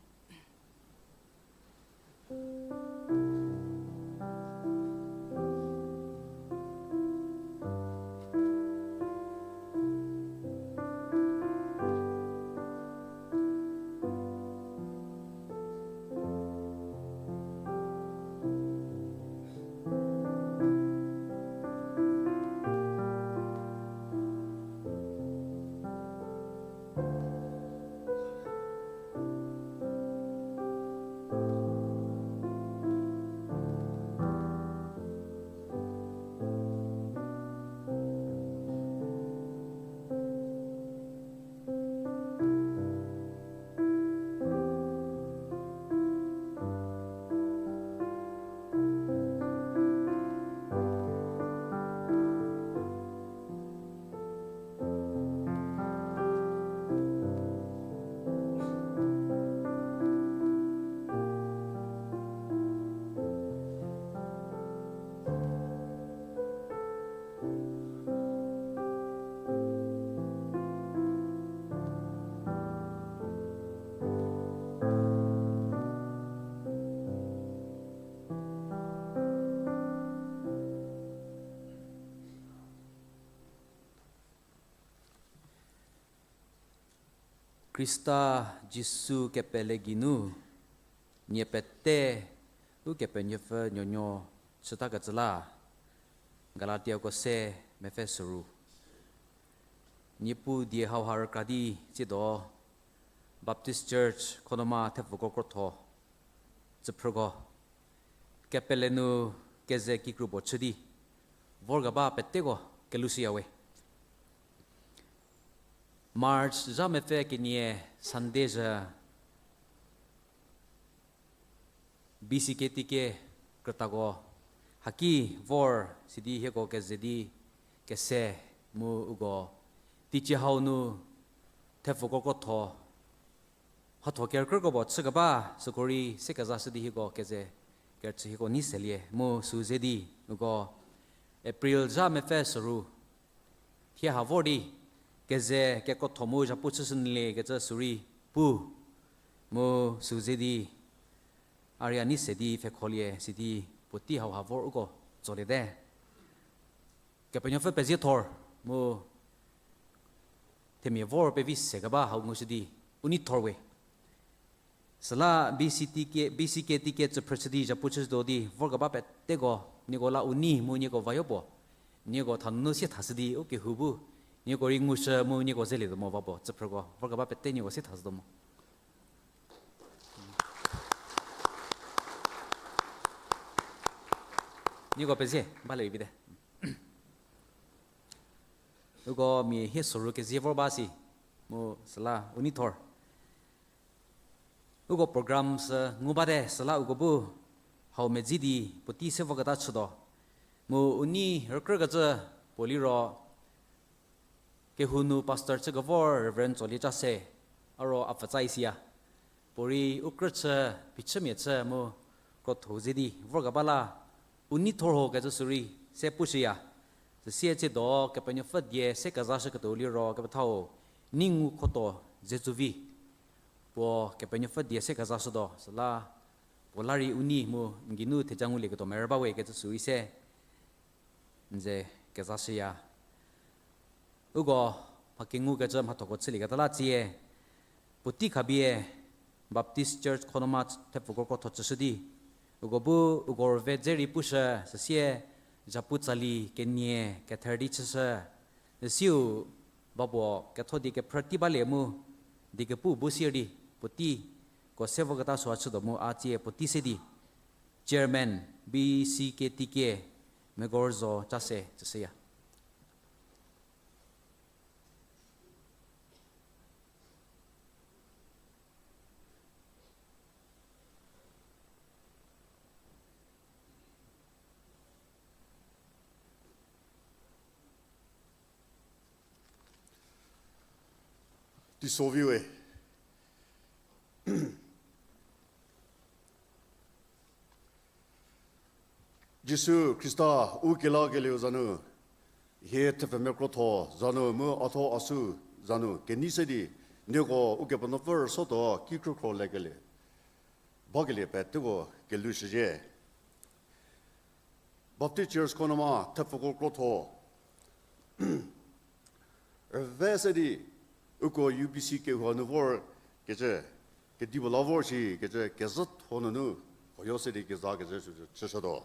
Khrista Jisu kepele geinu, nie pete Ukepenuopfü nuonuo chütakecü la. Galatiako se mepfü soru. Niepuu die hauha rükra di tsiedo Baptist Church Khonoma thepfuko krotho tsüphrüko kepele nu keze kikru puo chü di vorkeba peteko kelushüyawe. March zha mepfü kenie Sunday zhü B C K T K krütako haki vor sidi hieko keze di kese mu uko teicie hau nu thepfuko krotho mhatho kerükrüko puo chükeba süko rei se kezashü di hieko keze kerüchü hieko nei selie mu sü ze di uko April zha mepfü soru thie ha vor di keze kekrotho mu zhapu chüshü nyüliekecü sü rei pu mu sü ze di a rei a nei se di pfhekholie sidi puotei hauha vor uko tsoliete. Kepenuopfü pezie thor mu themia vor pevi sekeba hau ngushü di u nei thor we. Süla B C K T K, B C K T K tsüphrüshü di zhapu chüshütuo di vorkeba peteko nieko la u nei mu nieko vayo puo, nieko thanunu sie thashü di u kehou bu nieko rei ngushü mu nieko zelietuo mo va puo tsüphrüko vorkeba pete nieko sie thashütuo mo. Nieko pezie balie vite. Uko mia hie soru kezie vor ba si mu süla u nei thor. Uko program sü ngu bate süla uko bu hau medzi di puotei se voketa chütuo. Mu u nei rükrükecü puo liro kehou nu pastor chükevor Reverend Tsolie Chase, a ro a pfutsa isiya. Puorei u krüchü, phichümia chü mu krotho ze di vorkeba la u nei thor ho kecü sü rei se pushüya. Süsie tsiedo Kepenuopfü die se kezashüketuo liro kepethau nei ngu khoto Zetsuvi puo Kepenuopfü die se kezashütuo süla puo la rei u nei mu n geinu theja ngulieketuo merü bawe kecü sü rei se n ze kezashüya. Uko mha kengukecü mhathoko chülieketa la tsie puotei khapie Baptist Church Khonoma thepfuko krotho chüshü di uko bu uko rüve dze rei pushü süsie zhapu tsali kenie kether di chüshü. Süsiu ba puo ketho die kephrü tei balie mu die kepu bu sie di puoteiko se voketa süa chütuo mu a tsie puotei se di Chairman B C K T K Megorzo Chase tsüshüya. Teisoviu we. Jisu Khrista u kelakelieu za nu, hie thepfumia krotho za nu mu a tho a sü za nu kenei se di, nieko Ukepenuopfü rüsotuo ki khrükhro lekelie bakelie peteko kelushüzhie. Baptist Church Khonoma thepfuko krotho rüve se di uko U B C kehou nu vor kecü, kedipuo la vor shi kecü kezhatho nunu huoyo se di kezakecü süsü chüshütuo.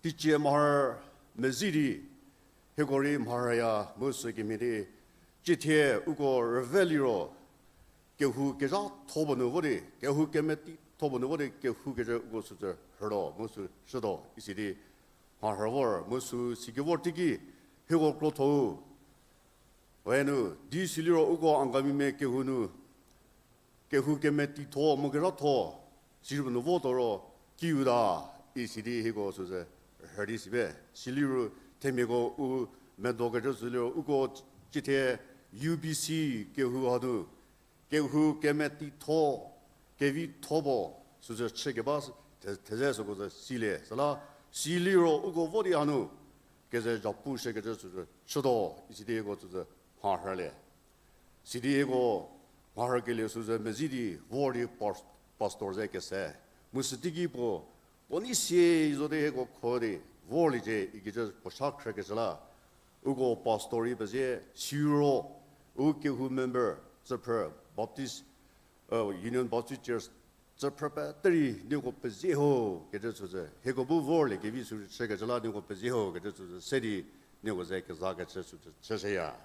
Teicie mharü mezi di hieko rei mharüya mu sükemhie di, ciethie uko rüve liro kehou kezhatho puo nu vo di, kehou kemetitho puo nu vo di, kehou kecü uko süsü rhütuo mu sü shütuo isi di mharü vor mu sü sikevor teiki hieko krotho-u we nu di siliro uko Angamimia kehou nu kehou kemetitho mu kezhatho sirübei nu votuo ro kiuta isi di hieko süsü rhü di si be. Siliro themiako u medo kecü süliro uko ciethie U B C kehou hanu kehou kemetitho, kevitho puo süsü chükeba the-, theze süko sü silie. Süla siliro uko vo di hanu keze zhapu shükecü süsü chütuo isi di hieko süsü mharhülie. Sidi hieko mharhükelie süsü mezi di vor di pas-, pastor ze kese. Mu süteiki puo, puo nei sie zo di hieko kho di vorliecie ikecü puo sa khrükecü la. Uko pastor rei pezie siro U kehou member tsüphrü Baptist, Union Baptist Church tsüphrü pete rei nieko pezie ho kecü süsü hieko bu vorlie kevi sü chükecü la nieko pezie ho kecü süsü se di nieko ze kezakecü süsü chüshüya.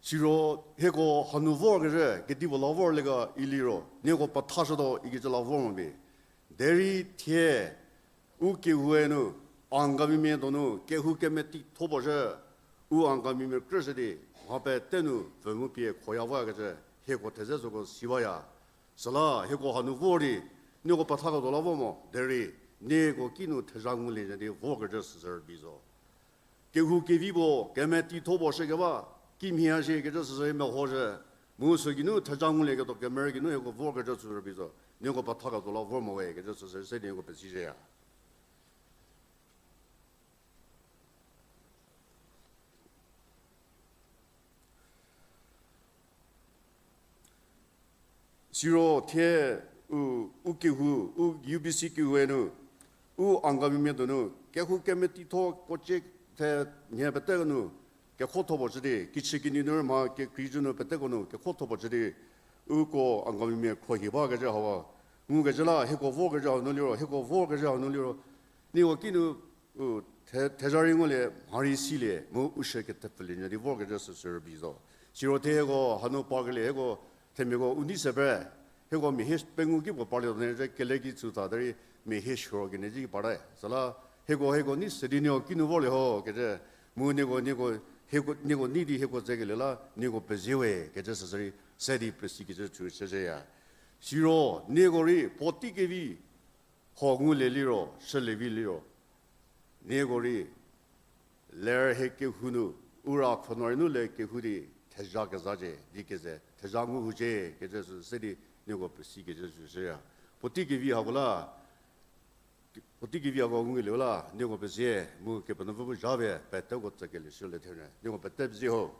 Siro hieko hanu vorkezhü kedipuo la vorlie ga iliro nieko pethashütuo ikecü la vor mo vi. Derei thie u kehoue nu Angamimia donu kehou kemetitho puo zhü u Angamimia krüshü di mha pete nu pfü mu pie khoya vakecü hieko theze süko si baya. Süla hieko hanu vor di nieko pethaketuo la vor mo derei nieko kinu thezha ngulie zhü di vorkecü süsü rübei zo. Kehou kevi puo kemetitho puo shükeba kimhie a shie kecü süsü meho zhü. Mu sü geinu thezha ngulieketuo kemerü geinu hieko vorkecü süsü rübei zo. Nieko pethaketuo la vor mo we kecü süsü se di nieko pesishüya. Siro thie u, u kehou, u UBC kehoue nu u Angamimia donu kehou kemetitho kocie the mhie pete nu kekhotho puo chü di kichü kinyi nu rei mha kekreicü nu peteko nu kekhotho puo chü di uko Angamimia khruohi bakecü hau ngukecü la hieko vorkecü hau nu liro, hieko vorkecü hau nu liro nieko kinu u the-, thezha rei ngulie, mha rei silie mu u shü kethepfülie nyü di vorkecü süsü rübei zo. Siro thie hieko hanu parkelie hieko themiako u nei se pre, hieko mia hie pengou ki puo parlie tuo ne zhü kele ki tsü tha derei mia hie suo kenie zhü ki parte. Süla hieko, hieko nei se di nieko kinu vorlie ho kecü mu nieko, nieko, hieko, nieko nei di hieko zekelie la nieko pezie we kecü süsü rei se di pesikecü chü chüshüya. Siro nieko rei puotei kevi ho ngulie liro, shülie vi liro, nieko rei ler hie kehou nu, u ra khonor nu le kehou di thezha kezacie di keze thezha ngu hucie kecü sü se di nieko pesikecü süshüya. Puotei kevi hako la, puotei kevi hako ngulie la nieko pezie mu Kepenuopfü bu zha pie peteko tsükelie shülie thenyü nieko pete pezie ho.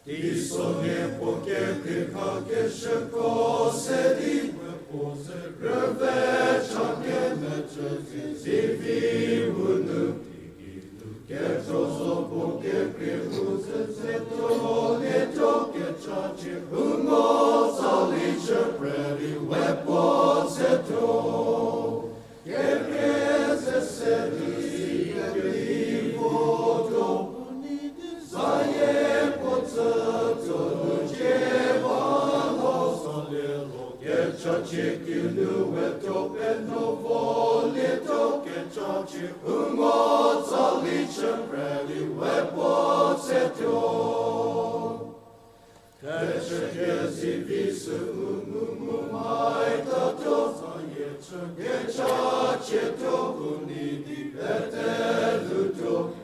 Teisonhie puo kekhrie khakeshüko se di we puo ze rüve cha kemecü Ungo tsali chü preli we puo tsetuo. Kekrie ze se di keli votuo. Zayie puo tsütuo nu cie ba lo. Kecha chie ki nu we tuo penuo volietuo. Kecha chie ungo tsali chü preli we puo tsetuo. Kechü kezivi sü u ngu mu mai tatuo, zayie chü kecha chietuo, u nei di pete lhoutuo.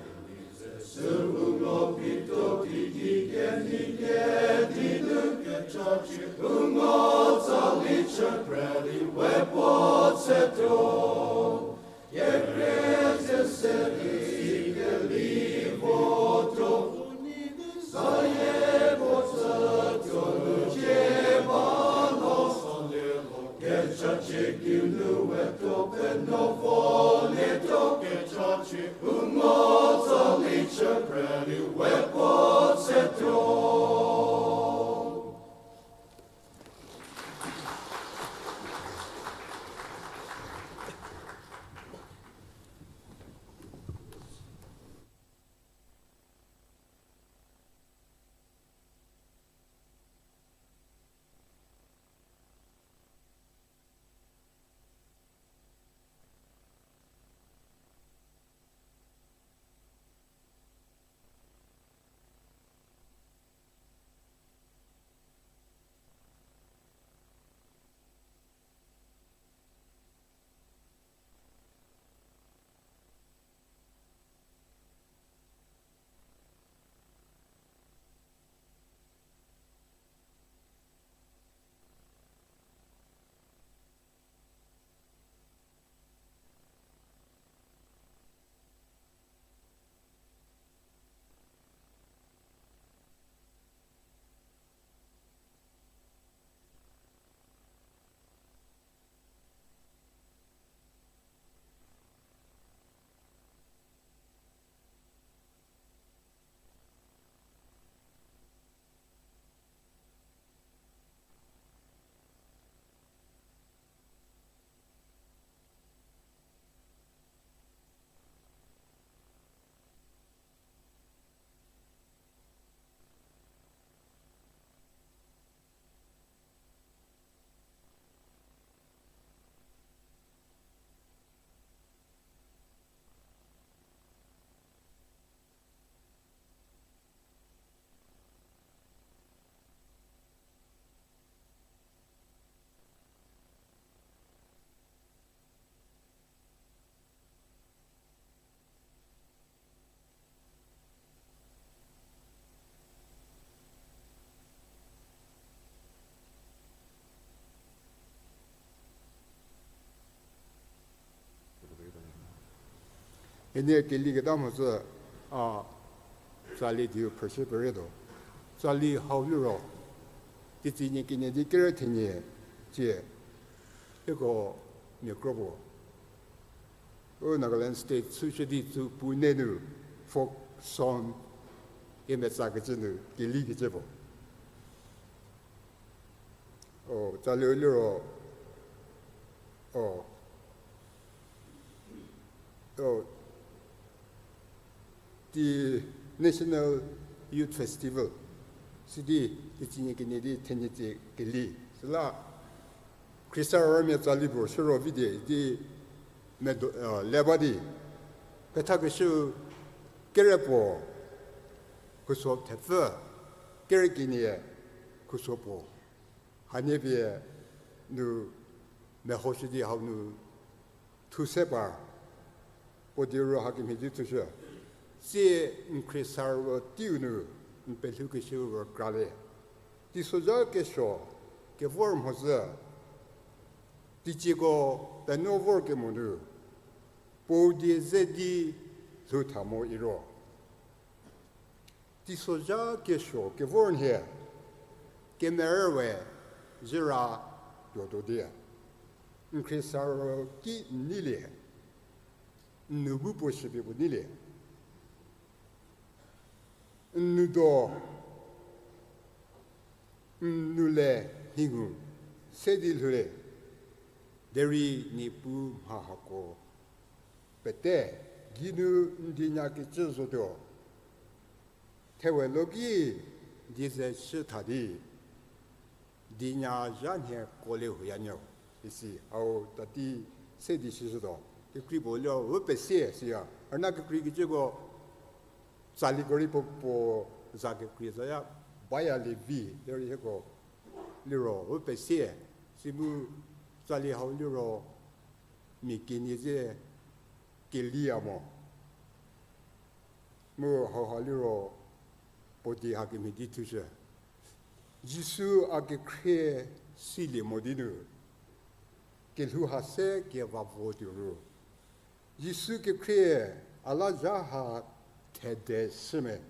Sü u ngo pituo, teigei kenei kedi nu kecha chie ungo tsali chü preli we puo tsetuo. Kekrie ze se di keli votuo. Zayie puo tsütuo nu cie ba lo. Kecha chie ki nu we tuo penuo volietuo. Kecha chie ungo tsali chü preli we puo tsetuo. Enie keli keta mhodzü, a, tsali dieu phrüshü perietuo. Tsali hau liro, teicie nie kenie di kere thenie, cie, hieko mia kro puo. U Nagaland State süshü di tsü Pune nu folk song, ie metsakecü nu keli kecü puo. O, tsali liro, o, o, tei National Youth Festival, sidi teicie nie kenie di thenie tsie keli. Süla Khrista ramia tsali puo shüro vi di, di medo, a, le ba di, pethakeshü kere puo, khuso thepfü, kere kenie khuso puo. Hanie pie nu mehoshü di hau nu thu se par, puo di ro hakemhie di thushü. Tsie n Khrista ro teiu nu n pelhoukeshü rükralie. Teisozha kesuo kevor mhodzü, teicieko penuo vorkemo nu, puo die ze di lhou tha mo iro. Teisozha kesuo kevor nhie, kemerü we zhüra tuotuo di, n Khrista ro ki n neilie, n nou bu puo shüpie puo neilie. N nou do, N nu le, hie ngu, se di lhou le, derei Niepuu mha hako pete, geinu n dienya kecü zotuo. Thewe lo ki, die ze chü tha di, dienya zha nhie kuolie huoyanuo, isi hau tati se di shishütuo. Kekrei puo liro u pesie siya. Rüna kekrei kecüko, tsaliko rei puo puo za kekrei zaya, baya lievi, derei hieko liro u pesie, si mu tsali hau liro mia kenie ze keliya mo. Mu hauha liro puo di hakemhie di thushü. Jisu a kekhrie silie mo di nu, kelhou ha se keva vo tuo ru. Jisu kekhrie a la zha ha thede shü me.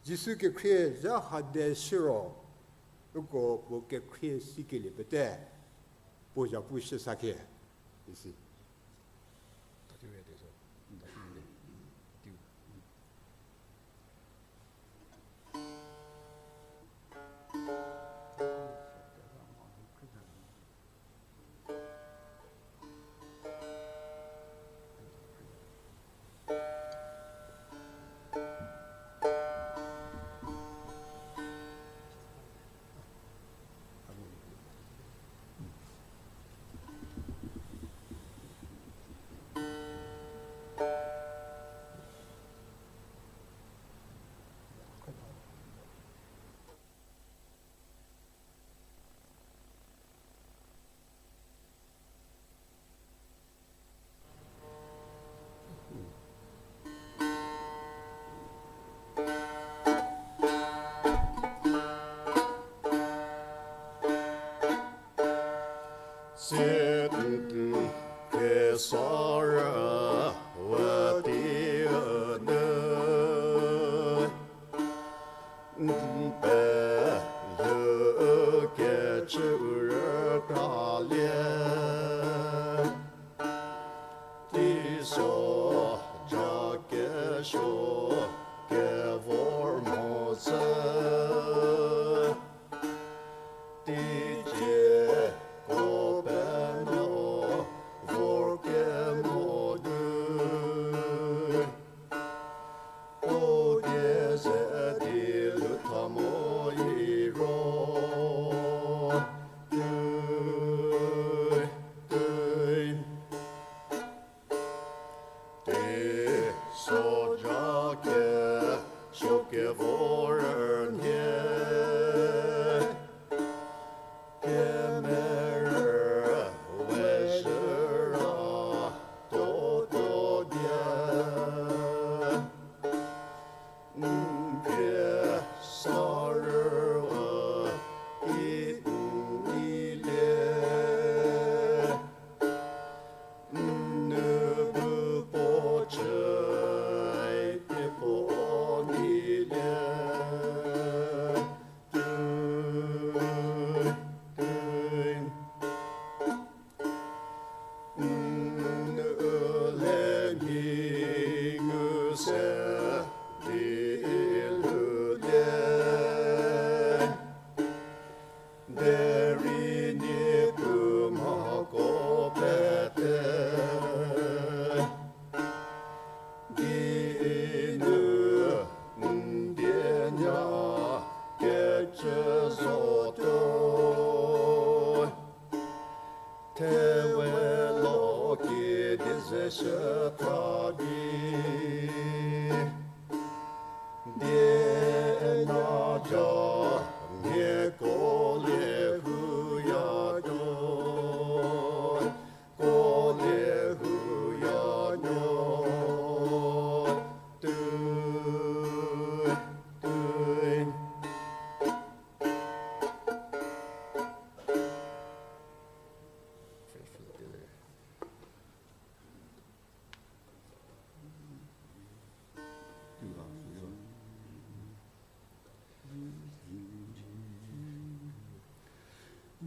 Jisu kekhrie zha ha de shü ro, uko puo kekhrie sikelie pete, puo zhapu shü sa khe, isi. Sitn Khrista rüwüti ünu, n pelhou kecü rükralie. Teiso ja kesuo kevor mhodzü, teicie ko penuo vor kemo du. Puo die ze di lhou tha mo liro, tei, tei, teiso ja kesuo kevor rünyie kemerü we zhüra toto die. N pie sa rüwa ki n nei lie, n nu bu puo chü pie puo nei lie. Tei, tei, n nu le mhi ngu se di lhoulie. Derei Niepuu mhako pete, di nu n dienya kecü zotuo. Thewe lo ki di ze shü tha di, dienya ja mia kuolie huoyanuo, kuolie huoyanuo. Tei, tei,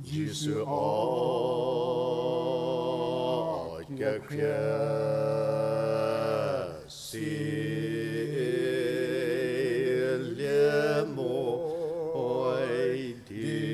Jisu a kekhrie silie mo di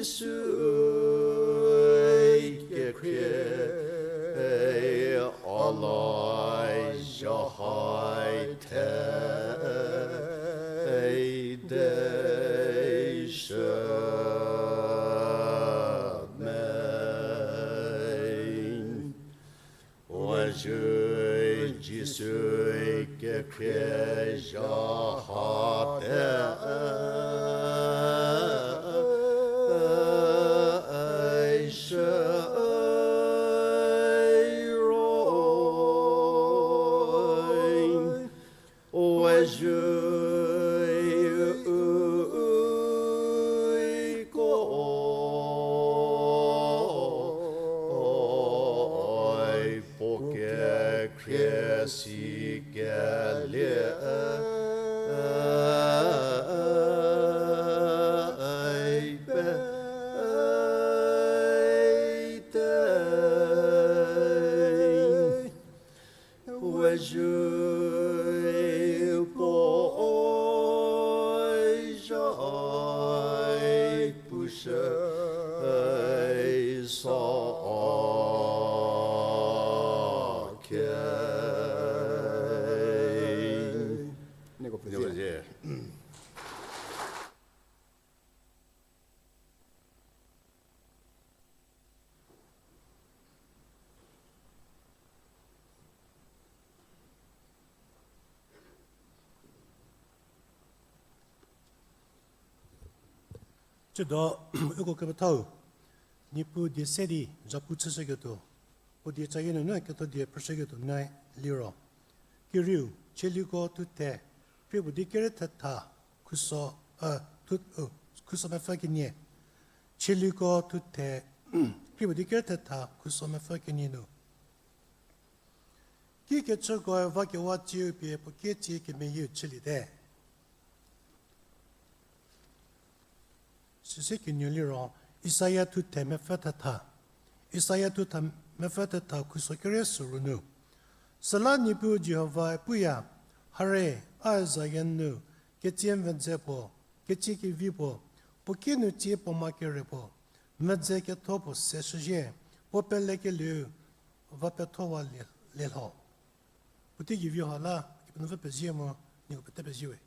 Jisui kekhrie, a la zha hai the deshü me. Wajü Jisui kekhrie zha ha te shü roi. Wajü u ko puo kekhrie si kelie peite. Wajü puo zha pushü sa ke. Nieko pezie. Tsiedo, uko kepethau, Niepuu die se di zhapu chüshüketuo, puo die cayie nunu ketho die phrüshüketuo nai liro. Kerieu, Chieliko thuthe, krie puo di kere thetha, khuso, e, thu, e, khuso mepfü kenie. Chieliko thuthe, krie puo di kere thetha, khuso mepfü kenie nu. Kikechükoe va kewa tsiu pie puo kie tsie kemeyieu chüliete. Süsie kenieu liro, Isaia thuthe mepfü thetha. Isaia thuthe mepfü thetha khuso kere süru nu. Süla Niepuu Jihovae puya, hare, a Zion nu, ketsie mvüdze puo, ketsie kevi puo, puo kie nu tsie puo ma kere puo, mvüdze ketho puo se shüzhie, puo pelekelieu va pethowa lie, lielho. Puotei kevi ha la, Kepenuopfü pezie mu, nieko pete pezie we.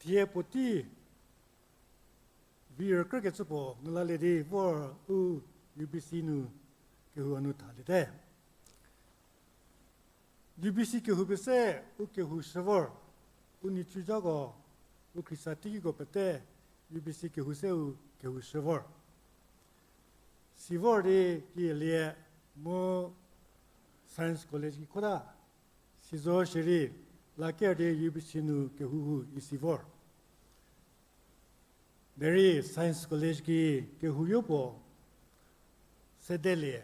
Thie puotei vi rükrükecü puo ngu lalie di vor u UBC nu kehou hanu thaliete. UBC kehou pie se u kehou shü vor, u nhicu zhako, u Khrista teikiko pete UBC kehou se u kehou shü vor. Si vor di kielie mu Science College ki khota, sizo shierei la ker di UBC nu kehou hu isi vor. Derei Science College ki kehou yopuo sedelie,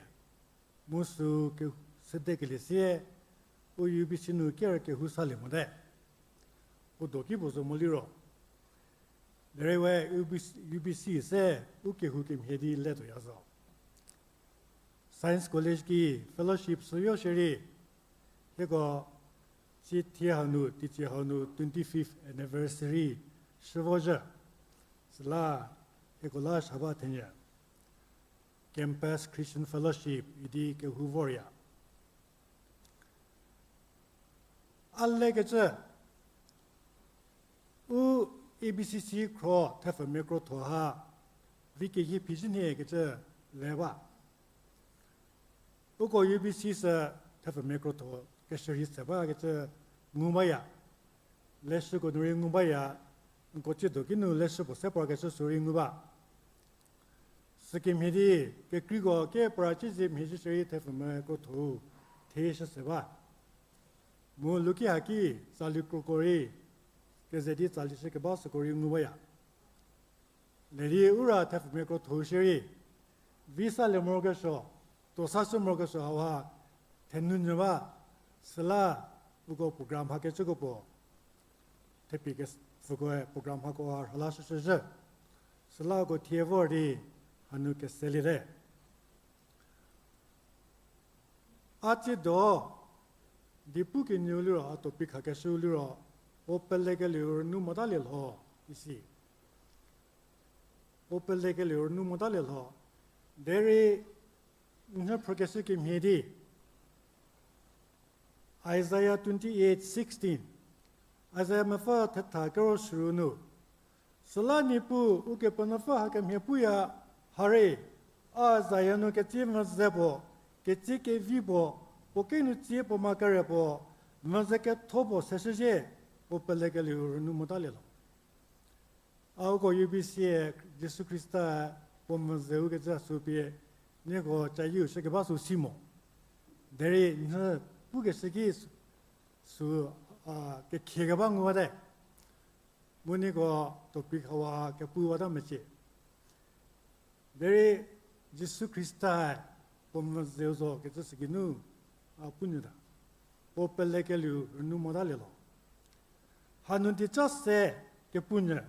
mu sü ke-, sedekelie sie, u UBC nu ker kehou salie mote. U do ki puo zo mo liro. Derei we UBC, UBC se u kehou kemhie di letuoya zo. Science College ki fellowship süyo shierei, hieko tsie thie hanu, teicie hanu twenty-fifth anniversary shü vozhü. Süla hieko la shaba thenyü Campus Christian Fellowship idi kehou vorya. A lekecü, u ABCC khro thepfumia krotho ha, vi kehie phizhü nhie kecü le ba. Uko UBC sü thepfumia krotho keshürei se bakecü ngu baya. Leshüko nu rei ngu baya, nko tsiedo kinu leshü puo se parkeshü sü rei ngu ba. Sükemhie di, kekreiko kepra ciezi mhie zhü shierei thepfumia krotho-u thie shü se ba. Mu luki haki tsali kroko rei, keze di tsali shü keba süko rei ngu baya. Lerei u ra thepfumia krotho shierei, visa le morokesuo, tuo sa shü morokesuo hauha, thenu nyü ba, süla uko program hakecüko puo, thepie kepfükoe program hako ha rhüla shüshüzhü. Süla uko thie vor di hanu keseliete. A tsiedo, di pu kenieu liro, a topic khakeshüu liro, puo pelekelieu rünu motalie lho, isi. Puo pelekelieu rünu motalie lho. Derei, nhü phrükeshü kemhie di, Isaiah twenty-eight sixteen. Isaiah mepfü thetha kero shürü nu. Süla Niepuu Ukepenuopfü hakemhie puya, hare, a Zion nu ketsie mvüze puo, ketsie kevi puo, puo kinu tsie puo ma kere puo, mvüze ketho puo seshüzhie, puo pelekelieu rünu motalie lho. A uko U B C-e Jisu Khrista puo mvüzeu kecü sü pie, nieko cayiu shü keba sü si mo. Derei nhü pukeshü ki sü, sü, a, kekhie keba nguwate. Mu nieko topic hawa kepuwata mecie. Derei Jisu Khrista-e puo mvüzeu zo kecü sü geinu, a, punyüta. Puo pelekelieu rünu motalie lho. Hanu dieca se kepunyü,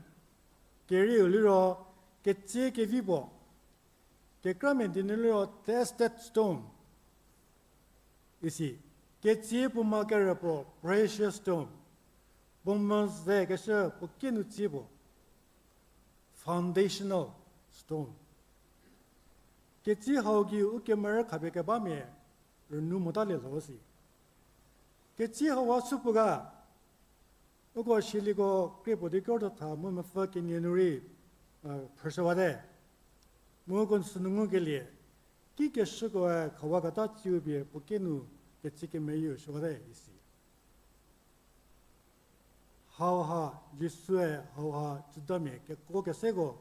kerieu liro ketsie kevi puo, kekramia die nu liro tested stone. Isi, ketsie puo ma kere puo precious stone. Puo mvüze keshü puo kinu tsie puo. Foundational stone. Ketsie hau gei u kemerü khapie kebamia rünu motalie lho si. Ketsie hawa supuo ga, uko sieliko krie puo di kerütho tha mu mepfü kenie nu rei, phrüshüwate. Mu uko sünu ngukelie, kikeshükoe khawaketa tsiu pie puo kinu ketsie kemeyieu shüwate isi. Hauha, Jisue hauha Judamia keko keseko,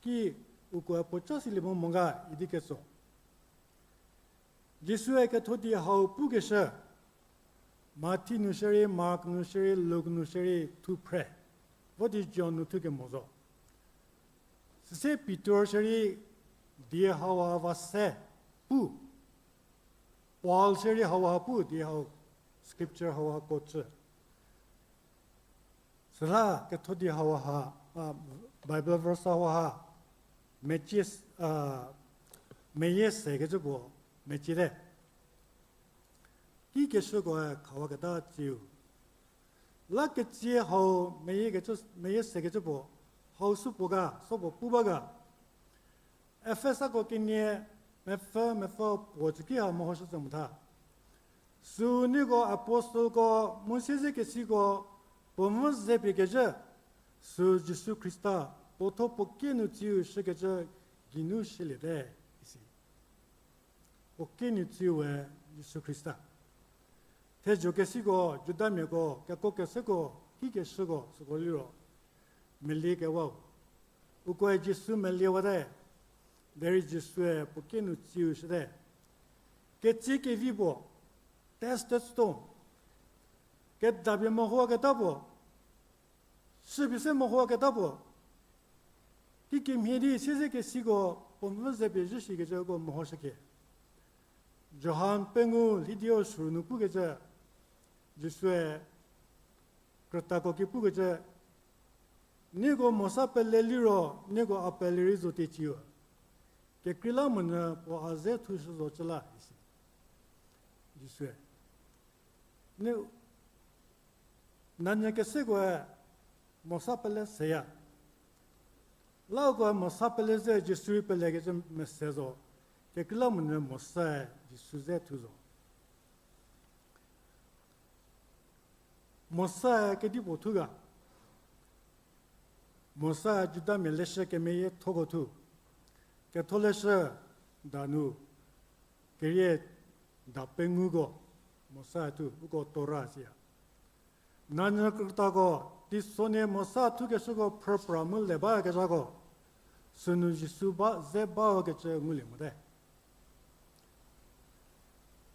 ki ukoe puoca silie mo mo ga idi ketso. Jisue ketho die hau pukeshü, Mathi nu shierei, Mark nu shierei, Luk nu shierei thu phre, vo di John nu thu kemo zo. Süsie Pitor shierei die hauha va se pu. Paul shierei hauha pu die hau scripture hauha ko chü. Süla ketho die hauha, a, Bible verse hauha, mecie, a, meyie sekecü puo meciete. Kikeshükoe khawaketa tsiu. La ketsie hau meyie kecü, meyie sekecü puo, hau supuo ga, supuo pu ba ga. Efesako kenie mepfü, mepfü puo tsüki ha mehoshü tse motha. Sü nieko apostleko, mu siezekesiko, puo mvüze pie kezhü, sü Jisu Khrista, puo thuo puo kinu tsiu shükecü geinu shüliete, isi. Puo kinu tsiu we Jisu Khrista. Thezho kesiko, Judamiako, keko keseko, kikeshüko, süko liro, melie kewau. Ukoe Jisu meliewate, derei Jisue puo kinu tsiu shüte. Ketsie kevi puo, tested stone. Kedapie mehoaketa puo, shüpie se mehoaketa puo. Kikemhie di siezekesiko puo mvüze pie zhü shikecüko mehoshükie. Johan pengou lhidi-o shürü nu pukecü, Jisue krütako ki pukecü, nieko Mosa pele liro, nieko a pele rei zo tietsiu. Kekreilamonyü puo a ze thushü zo cü la isi. Jisue. N- nanyü kesekoe Mosa pele seya. Laukoe Mosa pele ze Jisu rei pelekecü mese zo. Kekreilamonyü Mosae Jisu ze thu zo. Mosae kedipuo thu ga. Mosae Judamia leshü kemeyiethoko thu. Ketholeshü danu kerie da penguko Mosae thu, uko Torah siya. Nanyü krütako teisonhie Mosa thukeshüko phrüpra mu le bakezhako, sünu Jisu ba ze bakecü ngulie mote.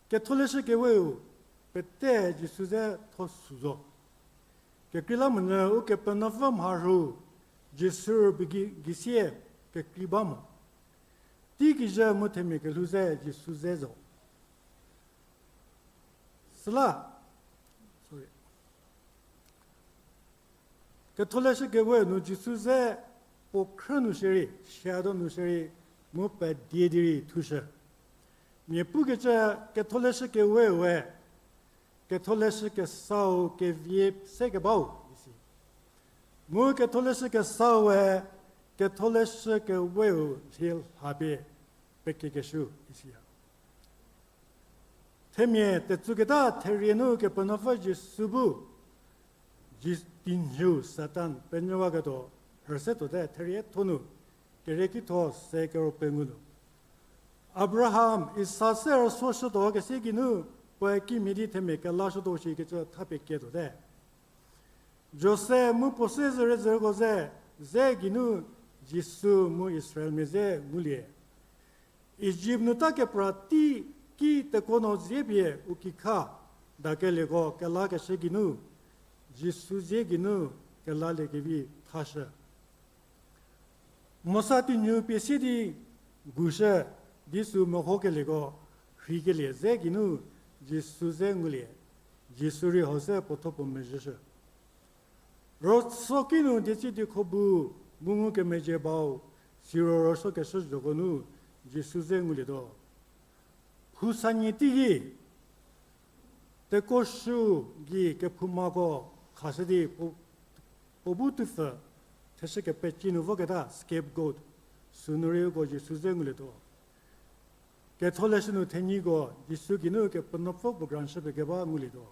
Ketholeshü keweu pete Jisu ze tho sü zo. Kekreilamonyü Ukepenuopfü mharhü Jisu rübei gei, gei sie kekrei ba mo. Teikijü mu themia kelhou ze Jisu ze zo. Süla, sorry. Ketholeshü kewe nu Jisu ze puo khrü nu shierei, shadow nu shierei, mu pedie di rei thushü. Mia pukecü ketholeshü kewe we, ketholeshü kesau kevie se kebau isi. Mu ketholeshü kesau we, ketholeshü keweu lhie lhapie pekekeshü isiya. Themia tetsüketa therie nu Kepenuopfü Jisu bu, Ji-, tinhiu Satan penyüwaketuo rüse tuote therie tho nu, kerieki tho se kero pengou nu. Abraham, Isak se rüsoshütuo kese geinu, puoe kimhie di themia kelashütuo shikecü thapie ketuote. Josef mu puo se zerüzerüko ze, ze geinu Jisu mu Israelmia ze ngulie. Ijipt nu ta kepra tei ki tekuo no zie pie u kikha, dakelieko kelakeshü geinu, Jisu zie geinu kelalie kevi thashü. Mosa tinhiu pie sie di gushü di sü mehokelieko rheikelie ze geinu Jisu ze ngulie, Jisu rei hau se puo thuo puo mezhüshü. Rüso kinu dieci diekho bu mu ngukemezhie bau, siro rüsuokeshü zhoko nu Jisu ze ngulietuo. Phu sanyie teiki, tekuo shu gei kephoumako khashü di puo, puo bu tupfü theshü kepecie nu voketa scapegoat, sünu rei uko Jisu ze ngulietuo. Ketholeshü nu thenyiko Jisu geinu Kepenuopfü puo grant shüpie keba ngulietuo.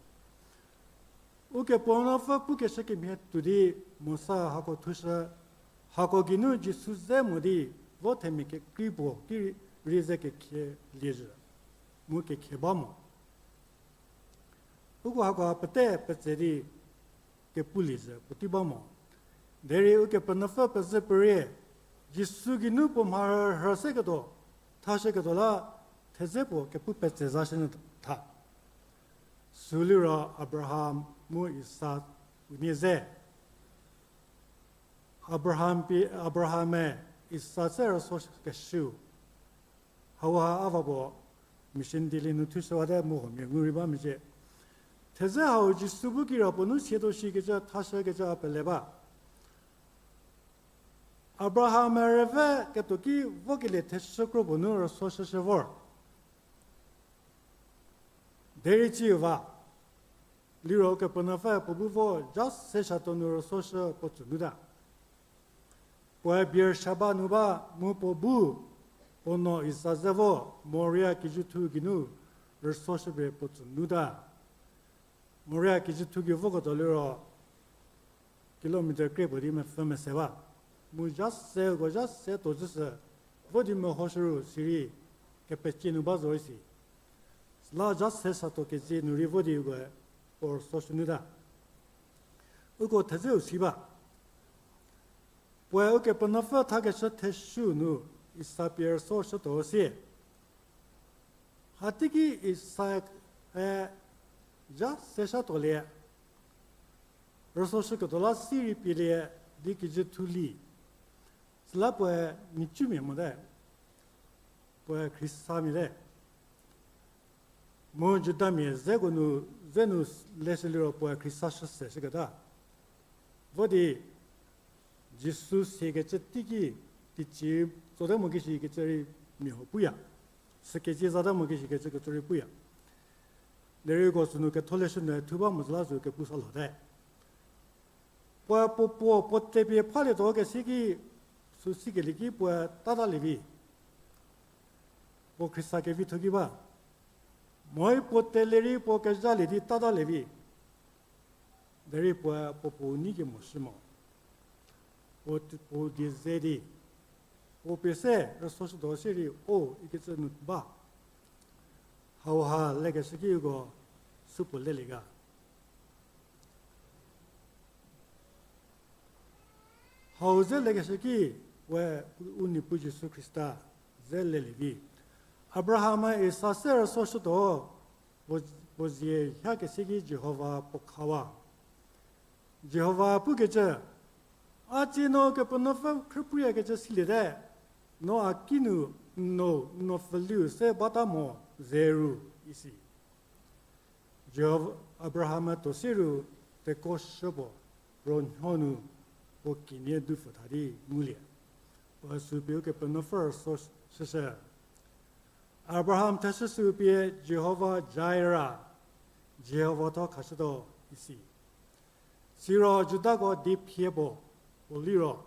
Ukepenuopfü pukeshü kemhie tuo di Mosa hako thushü, hako geinu Jisu ze mo di vo themia kekrei puo ki rei ze kekhie liezhü, mu kekhie ba mo. Uko hako pete petse di kepuliezhü puotei ba mo. Derei Ukepenuopfü pezhü perie, Jisu geinu puo mharhü seketuo, thashüketuo la, thedze puo kepu petse zashünyü tha. Sü liro Abraham mu Isak unie ze. Abraham pie, Abraham-e Isak se rüsuokeshüu. Hauha a va puo mission dili nu thushüwate mu huomia ngu rei ba mecie. Thedze hau Jisu bu kirapuo nu sietuo shikecü thashükecü a pele ba. Abraham-e rüve ketuo ki vokelie theshü kro puo nu rüsuoshüshü vor. Derei tsiu va, liro Kepenuopfü puo bu vo ja se satuo nu rüsuoshü puo tsü nuta. Puoe Beersheba nu ba mu puo bu, puo nuo Isak ze vo Moria kijüthu geinu rüsuoshüpie puo tsü nuta. Moria kijüthu gei voketuo liro kilometer kre puo di mepfü mese ba. Mu ja se uko ja se tuo zhüshü, vo di mehoshü ru sirei kepecie nu ba zo isi. Süla ja se satuo kezie nu rei vo di uko puo rüsuoshü nuta. Uko thedzeu si ba. Puoe Ukepenuopfü thakeshü theshü nu Isak pie rüsuoshütuo sie. Hateiki Isak-e ja se satuolie, rüsuoshüketuo la si rei pielie di kijüthu li. Süla puoe micumia mote, puoe Khristamia te. Mu Judamia zeko nu, ze nu leshü liro puoe Khrista shü se shüketa. Vo di Jisu siakecü teiki, teicie tsote mo kishikecü rei mia huo puya. Sükezie zate mo kishikecü kecü rei puya. Derei uko sünu ketholeshü nu thu ba mo zü la sü kepu sa lhote. Puoe puo puo puo tepie phalietuo kese ki, sü sikelie ki puoe tatalie vi. Puo Khrista kevitho ki ba. Moi puo telerei puo kezhalie di tatalie vi. Derei puoe puo puo nei kemo shü mo. Puo, puo die ze di, puo pie se rüsuoshütuo sirei o ikecü nu ba. Hauha lekeshü ki uko supuo lelie ga. Hau ze lekeshü ki we u Niepuu Jisu Khrista ze lelie vi. Abraham-e Isak se rüsuoshütuo, puo, puo zie ha kese ki Jihova puo khawa. Jihova pukecü, a tsie no Kepenuopfü khrüpriyakecü siliete, no a kinu n nuo, n nuopfüliu se bata mo ze ru, isi. Jihova Abraham-e tuo sie ru tekuoshü puo ro nho nu puo kinie dupfü tha di ngulie. Puo sü pie Ukepenuopfü rüso shüshü. Abraham theshü sü pie Jihova Jaira, Jihova tho khashütuo isi. Siro Judako di phie puo, puo liro,